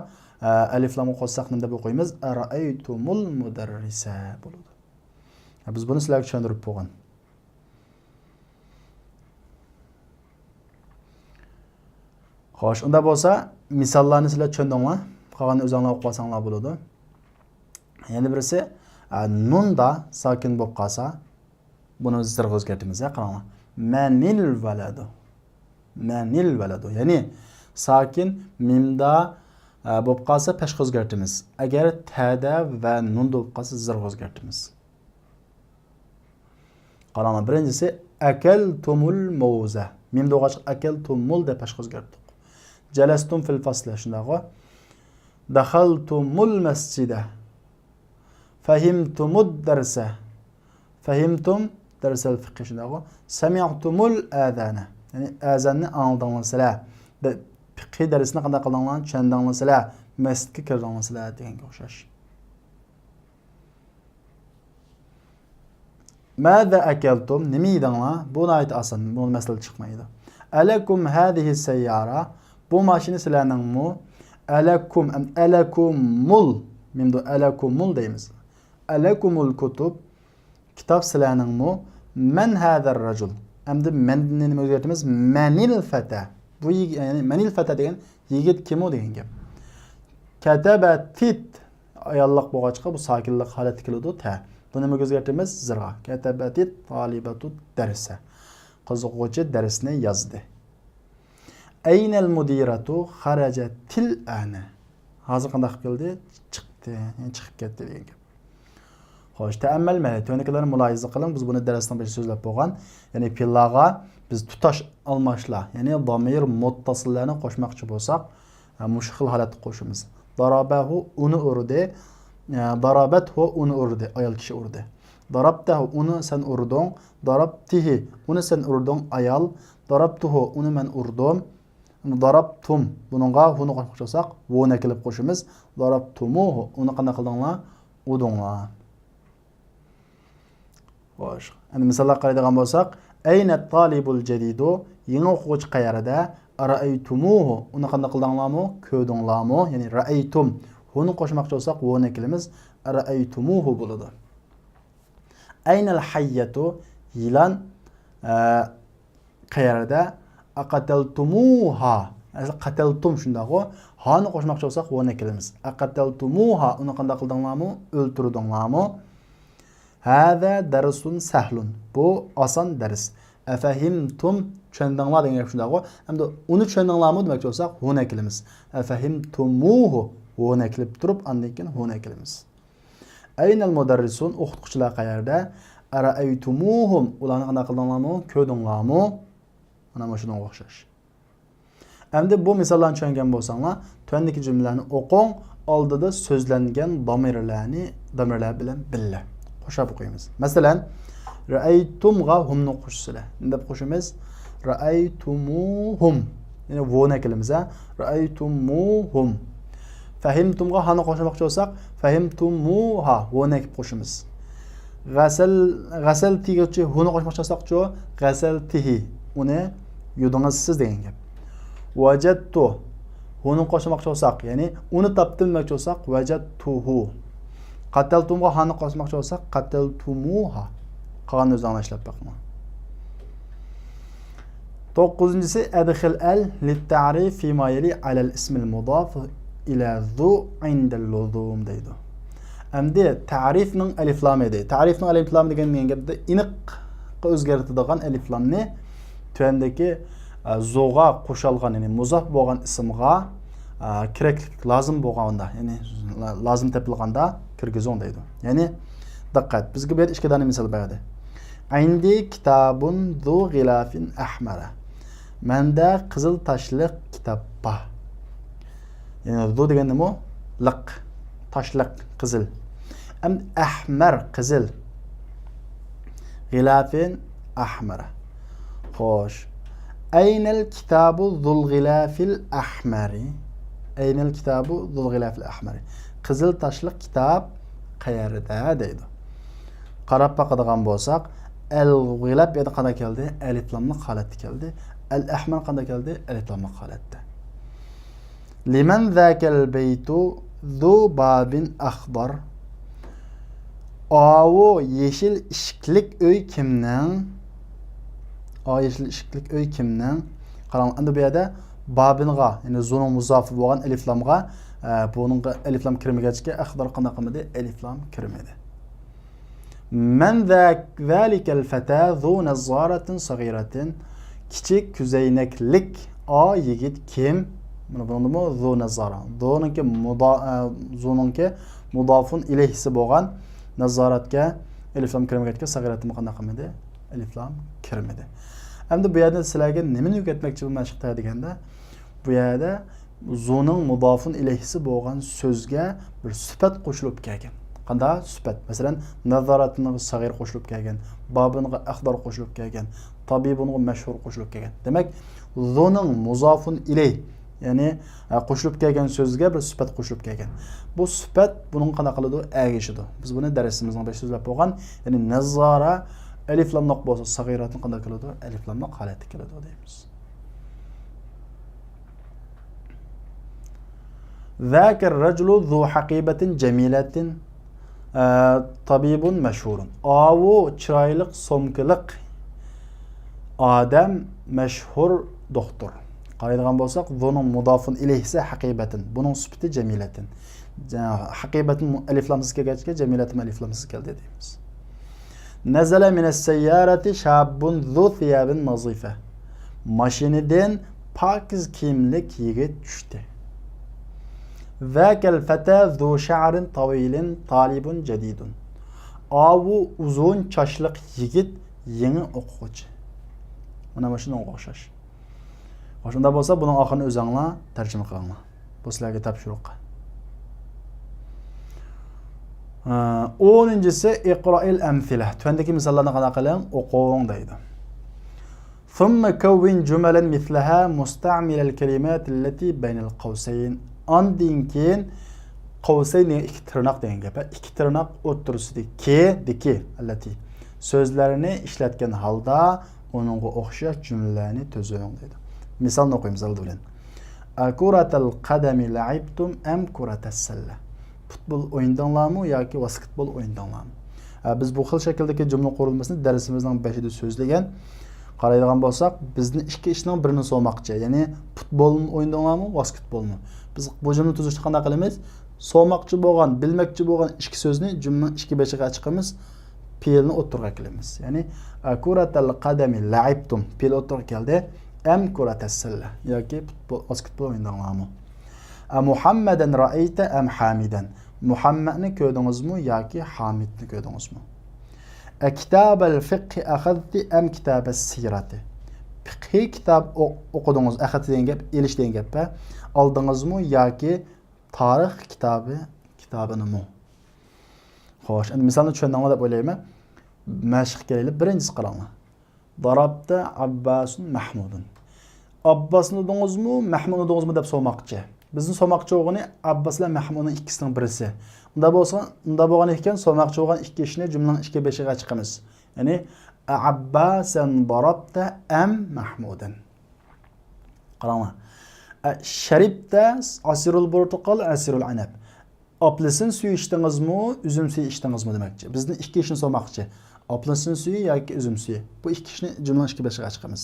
ئە، ئەلىفلامغا قوشساق نېمە دەپ ئوقۇيمىز؟ ئەرەئەيتۇمۇل مۇدەررىسە بولىدۇ. ھە، بىز بۇنى سىلەرگە چۈشەندۈرۈپ بولغان. خوش، ئۇنداق بولسا مىساللارنى سىلەر چۈشەندىڭلار. قالغاننى ئۆزۈڭلار ئوقۇۋالساڭلار بولىدۇ. يەنە بىرسى، ئە، نۇندا ساكىن بولۇپ قالسا، بۇنى زىرغا ئۆزگەرتىمىز، يا، قاراڭلار. مەنىل ۋەلەدۇ. مەنىل ۋەلەدۇ. يەنى ساكىن مىمدا، ئە، بولۇپ قالسا پەشقا ئۆزگەرتىمىز. ئەگەر تەدە ۋە نۇندا بولۇپ قالسا زىرغا ئۆزگەرتىمىز. قاراڭلار، بىرىنچىسى، ئەكەلتۇمۇل مۇزە. مىمدا بولغاچقا ئەكەلتۇمۇل دەپ پەشقا ئۆزگەرتتۇق. جەلەستۇم فىل فەسلى، شۇنداقغۇ؟ دەخەلتۇمۇل مەسجىدە. فەھىمتۇمۇد دەرسە. فەھىمتۇم دەرسەل فىقھى، شۇنداقغۇ؟ سەمىئتۇمۇل ئەزانە. يەنى ئەزاننى ئاڭلىدىڭلار سىلەر. دە-، پىقھى دەرسنى قانداق قىلدىڭلار؟ چۈشەندىڭلار سىلەر. مەسچىتكە كىردىڭلار سىلەر دېگەنگە ئوخشاش. ماذا ئەكەلتۇم؟ نېمە يېدىڭلار؟ بۇ ناھايىتى ئاسان. بۇ مەسىلە چىقمايدۇ. ئەلەكۇم ھازىھى سەييارە؟ بۇ ماشىنا سىلەرنىڭمۇ؟ ئەلەكۇم، ئەم-، ئەلەكۇمۇل. مىمدۇ ئەلەكۇمۇل دەيمىز. ئەلەكۇمۇل كۇتۇب؟ كىتاب سىلەرنىڭمۇ؟ مەن ھازەر رەجۇل؟ ئەمدى مەننى نېمە ئۆزگەرتىمىز؟ مەنىل فەتە؟ بۇ يىگ-، يەنى مەنىل فەتە دېگەن يىگىت كىمۇ دېگەن گەپ. كەتەبەتىت. ئاياللىق بولغاچقا بۇ ساكىنلىق ھالەتتە كېلىدۇ، تە. بۇنى نېمىگە ئۆزگەرتىمىز؟ زىرغا. كەتەبەتىت تالىبەتۇ دەرسە. قىز ئوقۇغۇچى دەرسنى يازدى. ئەينەل مۇدىرەتۇ خەرەجەتىل ئانە؟ ھازىر قانداق قىلىپ كەلدى؟ چىقتى، يەنى چىقىپ كەتتى دېگەن گەپ. خوش، تەئەممەل مەنە، تۆۋەندىكىلەرنى مۇلاھىزە قىلىڭ. بىز بۇنى دەرسنىڭ بېشىدا سۆزلەپ بولغان. يەنى پېئىللارغا بىز تۇتاش ئالماشلار، يەنى زامىر مۇتتەسىللارنى قوشماقچى بولساق، ھە، مۇشۇ خىل ھالەتتە قوشىمىز. دارابەھۇ ئۇنى ئۇردى. ھە، دارابەتھۇ ئۇنى ئۇردى، ئايال كىشى ئۇردى. دارابتەھۇ ئۇنى سەن ئۇردۇڭ. دارابتىھى ئۇنى سەن ئۇردۇڭ، ئايال. دارابتۇھۇ ئۇنى مەن ئۇردۇم. دارابتۇم. بۇنىڭغا ھۇنى قوشماقچى بولساق، ۋۇنى ئەكېلىپ قوشىمىز. دارابتۇمۇھۇ. ئۇنى قانداق قىلدىڭلار؟ ئۇدۇڭلار. خوش. ئەمدى مىساللارغا قارايدىغان بولساق، ئەينە تالىبۇل جەدىدۇ؟ يېڭى ئوقۇغۇچى قەيەردە؟ ئەرەئەيتۇمۇھۇ، ئۇنى قانداق قىلدىڭلارمۇ؟ كۆردۈڭلارمۇ؟ يەنى رەئەيتۇم، ھۇنى قوشماقچى بولساق، ھۇنى ئەكىلىمىز، ئەرەئەيتۇمۇھۇ بولىدۇ. ئەينەل ھەييەتۇ، يىلان، ئە، قەيەردە؟ ئەقەتەلتۇمۇھا، ئەسلى قەتەلتۇم شۇنداقغۇ، ھانى قوشماقچى بولساق، ھۇنى ئەكىلىمىز. ئەقەتەلتۇمۇھا، ئۇنى قانداق قىلدىڭلارمۇ؟ ئۆلتۈردۈڭلارمۇ؟ ھازا دەرسۇن سەھلۇن، بۇ ئاسان دەرس. ئەفەھىمتۇم، چۈشەندىڭلار دېگەن گەپ شۇنداقغۇ. ئەمدى ئۇنى چۈشەندىڭلارمۇ دېمەكچى بولساق، ھۇنى ئەكىلىمىز. ئەفەھىمتۇمۇھۇ، ھۇنى ئەكىلىپ تۇرۇپ، ئاندىن كېيىن ھۇنى ئەكىلىمىز. ئەينەل مۇدەررىسۇن، ئوقۇتقۇچىلار قەيەردە؟ ئەرەئەيتۇمۇھۇم، ئۇلارنى قانداق قىلدىڭلارمۇ؟ كۆردۈڭلارمۇ؟ مانا مۇشۇنىڭغا ئوخشاش. ئەمدى بۇ مىساللارنى چۈشەنگەن بولساڭلار، تۆۋەندىكى جۈملىلەرنى ئوقۇڭ، ئالدىدا سۆزلەنگەن دامىرلارنى، دامىرلار بىلەن بىللە قوشاپ ئوقۇيمىز. مەسىلەن، رەئەيتۇمغا ھۇمنى قوشسىلە. نېمە دەپ قوشىمىز؟ رەئەيتۇمۇھۇم. يەنى ۋونى ئەكىلىمىز، ھە؟ رەئەيتۇمۇھۇم. فەھىمتۇمغا ھانى قوشماقچى بولساق، فەھىمتۇمۇھا، ۋونى ئەكىپ قوشىمىز. غەسەل، غەسەلتىگىچۇ ھۇنى قوشماقچى بولساقچۇ؟ غەسەلتىھى، ئۇنى يۇدىڭىز سىز دېگەن گەپ. ۋەجەتتۇ، ھۇنى قوشماقچى بولساق، يەنى ئۇنى تاپتىم دېمەكچى بولساق، ۋەجەتتۇھۇ. قەتەلتۇمغا ھانى قوشماقچى بولساق، قەتەلتۇمۇھا. قالغاننى ئۆزۈڭلار ئىشلەپ بېقىڭلار. توققۇزىنچىسى، ئەدخىل ئەل لىتتەرىف فىما يەلى ئەلەل ئىسمىل مۇداف ئىلە زۇ ئىندەل لۇزۇم دەيدۇ. ئەمدى تەرىفنىڭ ئەلىفلامى دەيدۇ. تەرىفنىڭ ئەلىفلامى دېگەن، دېگەن گەپتە ئېنىق ئۆزگەرتىدىغان ئەلىفلامنى تۆۋەندىكى، ئە، زۇغا قوشالغان، يەنى مۇزاف بولغان ئىسىمغا، ئە، كېرەكلىك لازىم بولغاندا، يەنى لا-، لازىم تېپىلغاندا كىرگۈزۈڭ دەيدۇ. يەنى دىققەت، بىزگە بۇ يەردە ئىككى دانە مىسال بەردى. ئىندى كىتابۇن زۇ غىلافىن ئەھمەرە. مەندە قىزىل تاشلىق كىتاب بار. يەنى زۇ دېگەن نېمە؟ لىق. تاشلىق، قىزىل. ئەم ئەھمەر، قىزىل. غىلافىن ئەھمەرە. خوش. ئەينەل كىتابۇ زۇل غىلافىل ئەھمەرى. ئەينەل كىتابۇ زۇل غىلافىل ئەھمەرى. قىزىل تاشلىق كىتاب قەيەردە دەيدۇ. قاراپ باقىدىغان بولساق، ئەل غىلاپ يەنە قانداق كەلدى؟ ئەلىفلاملىق ھالەتتە كەلدى. ئەل ئەھمەر قانداق كەلدى؟ ئەلىفلاملىق ھالەتتە. لىمەن زاكەل بەيتۇ زۇ بابىن ئەخدار. ئاۋۇ يېشىل ئىشىكلىك ئۆي كىمنىڭ؟ ئاۋۇ يېشىل ئىشىكلىك ئۆي كىمنىڭ؟ قاراڭ، ئەمدى بۇ يەردە بابىنغا، يەنى زۇنىڭ مۇزافى بولغان ئەلىفلامغا، ئە، بۇنىڭغا ئەلىفلام كىرمىگەچكە، ئەخدار قانداق قىلمىدى؟ ئەلىفلام كىرمىدى. مەن زا-، زالىكەل فەتا زۇ نەززارەتىن سەغىرەتىن. كىچىك كۆزەينەكلىك ئا يىگىت كىم؟ مانا بۇنىڭدىمۇ زۇ نەززارە. زۇنىڭكى مۇدا-، ئە، زۇنىڭكى مۇدافۇن ئىلەيھىسى بولغان نەززارەتكە ئەلىفلام كىرمىگەچكە، سەغىرەتىنمۇ قانداق قىلمىدى؟ ئەلىفلام كىرمىدى. ئەمدى بۇ يەردە سىلەرگە نېمىنى ئۆگەتمەكچى بولماشلىقتا دېگەندە، بۇ يەردە زۇنىڭ مۇدافۇن ئىلەيھىسى بولغان سۆزگە بىر سۈپەت قوشۇلۇپ كەلگەن. قانداق سۈپەت؟ مەسىلەن، نەززارەتىنغا سەغىر قوشۇلۇپ كەلگەن، بابىنغا ئەخدار قوشۇلۇپ كەلگەن، تابىبۇنغا مەشھۇر قوشۇلۇپ كەلگەن. دېمەك، زۇنىڭ مۇزافۇن ئىلەي، يەنى، ئە، قوشۇلۇپ كەلگەن سۆزگە بىر سۈپەت قوشۇلۇپ كەلگەن. بۇ سۈپەت بۇنىڭغا قانداق قىلىدۇ؟ ئەگىشىدۇ. بىز بۇنى دەرسىمىزنىڭ بېشىدا سۆزلەپ بولغان، يەنى نەززارە ئەلىفلاملىق بولسا، سەغىرەتنى قانداق كېلىدۇ؟ ئەلىفلاملىق ھالەتتە كېلىدۇ دەيمىز. ذاك الرجل ذو حقيبة جميلة، ئە، طبيب مشهور. ئاۋۇ چىرايلىق سومكىلىق ئادەم مەشھۇر دوختۇر. قارايدىغان بولساق، ذۇنىڭ مۇدافۇن ئىلەيھىسى ھەقىبەتىن. بۇنىڭ سۈپىتى جەمىلەتىن. جە-، ھەقىبەتىن ئەلىفلامسىز كەلگەچكە، جەمىلەتىن ئەلىفلامسىز كەلدى دەيمىز. نزل من السيارة شاب ذو ثياب نظيفة. ماشىنىدىن پاكىز كىيىملىك يىگىت چۈشتى. ذاك الفتى ذو شعر طويل طالب جديد. ئاۋۇ ئۇزۇن چاچلىق يىگىت يېڭى ئوقۇغۇچى. مانا مۇشۇنىڭغا ئوخشاش. خوش، ئۇنداق بولسا بۇنىڭ ئاخىرىنى ئۆزۈڭلار تەرجىمە قىلىڭلار. بۇ سىلەرگە تاپشۇرۇق. ئە، ئونىنچىسى، اقرائىل ئەمسىلە. تۆۋەندىكى مىساللارنى قانداق قىلىڭ؟ ئوقۇڭ دەيدۇ. ثم كون جملا مثلها مستعمل الكلمات التي بين القوسين. ئاندىن كېيىن قوسەين دېگەن ئىككى تىرناق دېگەن گەپ. ئىككى تىرناق ئوتتۇرىسىدىكى، دىكى، ئەللەتى سۆزلەرنى ئىشلەتكەن ھالدا ئۇنىڭغا ئوخشاش جۈملىلەرنى تۈزۈڭ دەيدۇ. مىسالنى ئوقۇيمىز ئالدى بىلەن. ئەكۇرەتەل قەدەمى لەئىبتۇم ئەم كۇرەتەس سەللە؟ پۇتبول ئوينىدىڭلارمۇ ياكى ۋاسكېتبول ئوينىدىڭلارمۇ؟ ئە، بىز بۇ خىل شەكىلدىكى جۈملە قۇرۇلمىسىنى دەرسىمىزنىڭ بېشىدا سۆزلىگەن. قارايدىغان بولساق، بىزدىن ئىككى ئىشنىڭ بىرىنى سورىماقچى. يەنى پۇتبولمۇ ئوينىدىڭلارمۇ، ۋاسكېتبولمۇ؟ بىز بۇ جۈملىنى تۈزۈشتە قانداق قىلىمىز؟ سورىماقچى بولغان، بىلمەكچى بولغان ئىككى سۆزنى جۈملىنىڭ ئىككى بېشىغا چىقىمىز، پېئىلنى ئوتتۇرىغا كېلىمىز. يەنى، ئەكۇرەتەل قەدەمى لەئىبتۇم، پېئىل ئوتتۇرىغا كەلدى. ئەم كۇرەتەس سەللە، ياكى پۇتبول، ۋاسكېتبول ئوينىدىڭلارمۇ؟ ئەمۇھەممەدەن رەئەيتە ئەم ھامىدەن؟ مۇھەممەدنى كۆردىڭىزمۇ ياكى ھامىدنى كۆردىڭىزمۇ؟ ئەكىتابەل فىقھى ئەخەزتى ئەم كىتابەس سىيرەتى؟ پىقھىي كىتاب ئو-، ئوقۇدىڭىز، ئەخەزتى دېگەن گەپ، ئېلىش دېگەن گەپ ھە. ئالدىڭىزمۇ ياكى تارىخ كىتابى، كىتابىنىمۇ؟ خوش، ئەمدى مىسالنى چۈشەندىڭلار دەپ ئويلايمەن. مەشىققە كېلەيلى، بىرىنچىسى قاراڭلار. ضربت عباس محمودا. ئابباسنى ئۇردىڭىزمۇ، مەھمۇدنى ئۇردىڭىزمۇ دەپ سورىماقچى. بىزنىڭ سورىماقچى بولغىنى ئابباس بىلەن مەھمۇدنىڭ ئىككىسىنىڭ بىرسى. ئۇنداق بولسا، ئۇنداق بولغان ئىكەن، سورىماقچى بولغان ئىككى ئىشنى جۈملىنىڭ ئىككى بېشىغا چىقىمىز. يەنى، ئەئەبباسەن ضربت ئەم مەھمۇدەن؟ قاراڭلار. ئە، شەرىبتە ئەسىرۇل بۇرتۇقال، ئەسىرۇل ئەنەب. ئاپېلسىن سۈيى ئىچتىڭىزمۇ، ئۈزۈم سۈيى ئىچتىڭىزمۇ دېمەكچى. بىزدىن ئىككى ئىشنى سورىماقچى. ئاپېلسىن سۈيى ياكى ئۈزۈم سۈيى. بۇ ئىككى ئىشنى جۈملىنىڭ ئىككى بېشىغا چىقىمىز.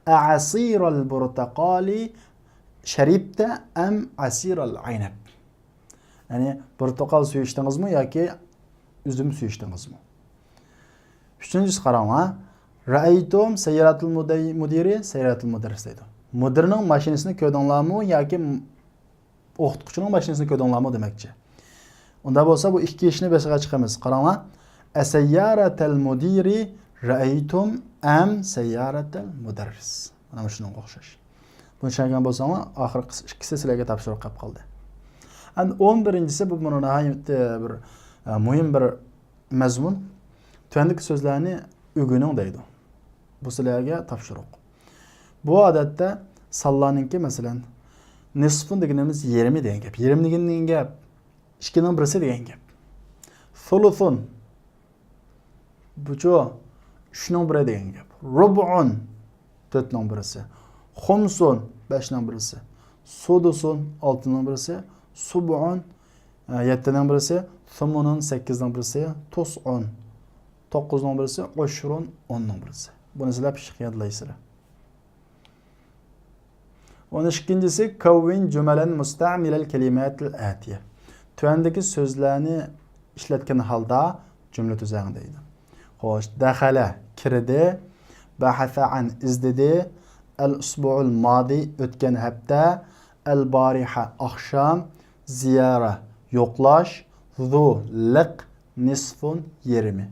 ئەئەسىرەل بۇرتۇقالى شەرىبتە ئەم ئەسىرەل ئەنەب؟ يەنى پورتۇقال سۈيى ئىچتىڭىزمۇ ياكى ئۈزۈم سۈيى ئىچتىڭىزمۇ؟ ئۈچىنچىسى قاراڭلار. رەئەيتۇم سەييارەتۇل مۇدەي-، مۇدىرى سەييارەتۇل مۇدەررىس دەيدۇ. مۇدىرنىڭ ماشىنىسىنى كۆردۈڭلارمۇ ياكى ئوقۇتقۇچىنىڭ ماشىنىسىنى كۆردۈڭلارمۇ دېمەكچى. ئۇنداق بولسا بۇ ئىككى ئىشنى بېشىغا چىقىمىز. قاراڭلار. ئەسەييارەتەل مۇدىرى رەئەيتۇم ئەم سەييارەتەل مۇدەررىس؟ مانا مۇشۇنىڭغا ئوخشاش. بۇنى چۈشەنگەن بولساڭلار، ئاخىرقى ئىككىسى سىلەرگە تاپشۇرۇق قېلىپ قالدى. ئەمدى ئون بىرىنچىسى، بۇ مانا ناھايىتى بىر، ئە، مۇھىم بىر مەزمۇن. تۆۋەندىكى سۆزلەرنى ئۆگىنىڭ دەيدۇ. بۇ سىلەرگە تاپشۇرۇق. بۇ ئادەتتە سانلارنىڭكى، مەسىلەن، نىسفۇن دېگىنىمىز يېرىمى دېگەن گەپ. يېرىم دېگەن نېمە گەپ؟ ئىككىنىڭ بىرسى دېگەن گەپ. سۇلۇسۇن. بۇچۇ ئۈچنىڭ بىرى دېگەن گەپ. رۇبئۇن، تۆتنىڭ بىرسى. خۇمسۇن، بەشنىڭ بىرسى. سۇدۇسۇن، ئالتىنىڭ بىرسى. سۇبئۇن، ئە، يەتتىنىڭ بىرسى. سۇمۇنۇن، سەككىزنىڭ بىرسى. تۇسئۇن، توققۇزنىڭ بىرسى. ئۇشرۇن، ئوننىڭ بىرسى. بۇنى سىلەر پىششىق يادلايسىلەر. ئون ئىككىنچىسى، كەۋۋىن جۈمەلەن مۇستەمىلەل كەلىماتىل ئەتىيە. تۆۋەندىكى سۆزلەرنى ئىشلەتكەن ھالدا جۈملە تۈزەڭ دەيدۇ. خوش، دەخەلە، كىردى. بەھەسە ئەن، ئىزدىدى. ئەل ئۇسبۇئۇل مادى، ئۆتكەن ھەپتە. ئەل بارىھە، ئاخشام. زىيارە، يوقلاش. زۇ، لىق. نىسفۇن، يېرىمى.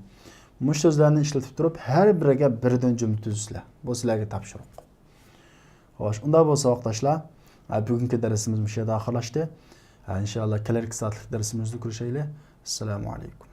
مۇشۇ سۆزلەرنى ئىشلىتىپ تۇرۇپ، ھەر بىرىگە بىردىن جۈملە تۈزىسىلەر. بۇ سىلەرگە تاپشۇرۇق. خوش، ئۇنداق بولسا، ساۋاقداشلار، ھە، بۈگۈنكى دەرسىمىز مۇشۇ يەردە ئاخىرلاشتى. ھە، ئىنشائاللا، كېلەركى سائەتلىك دەرسىمىزدە كۆرۈشەيلى. ئەسسالامۇ ئەلەيكۇم.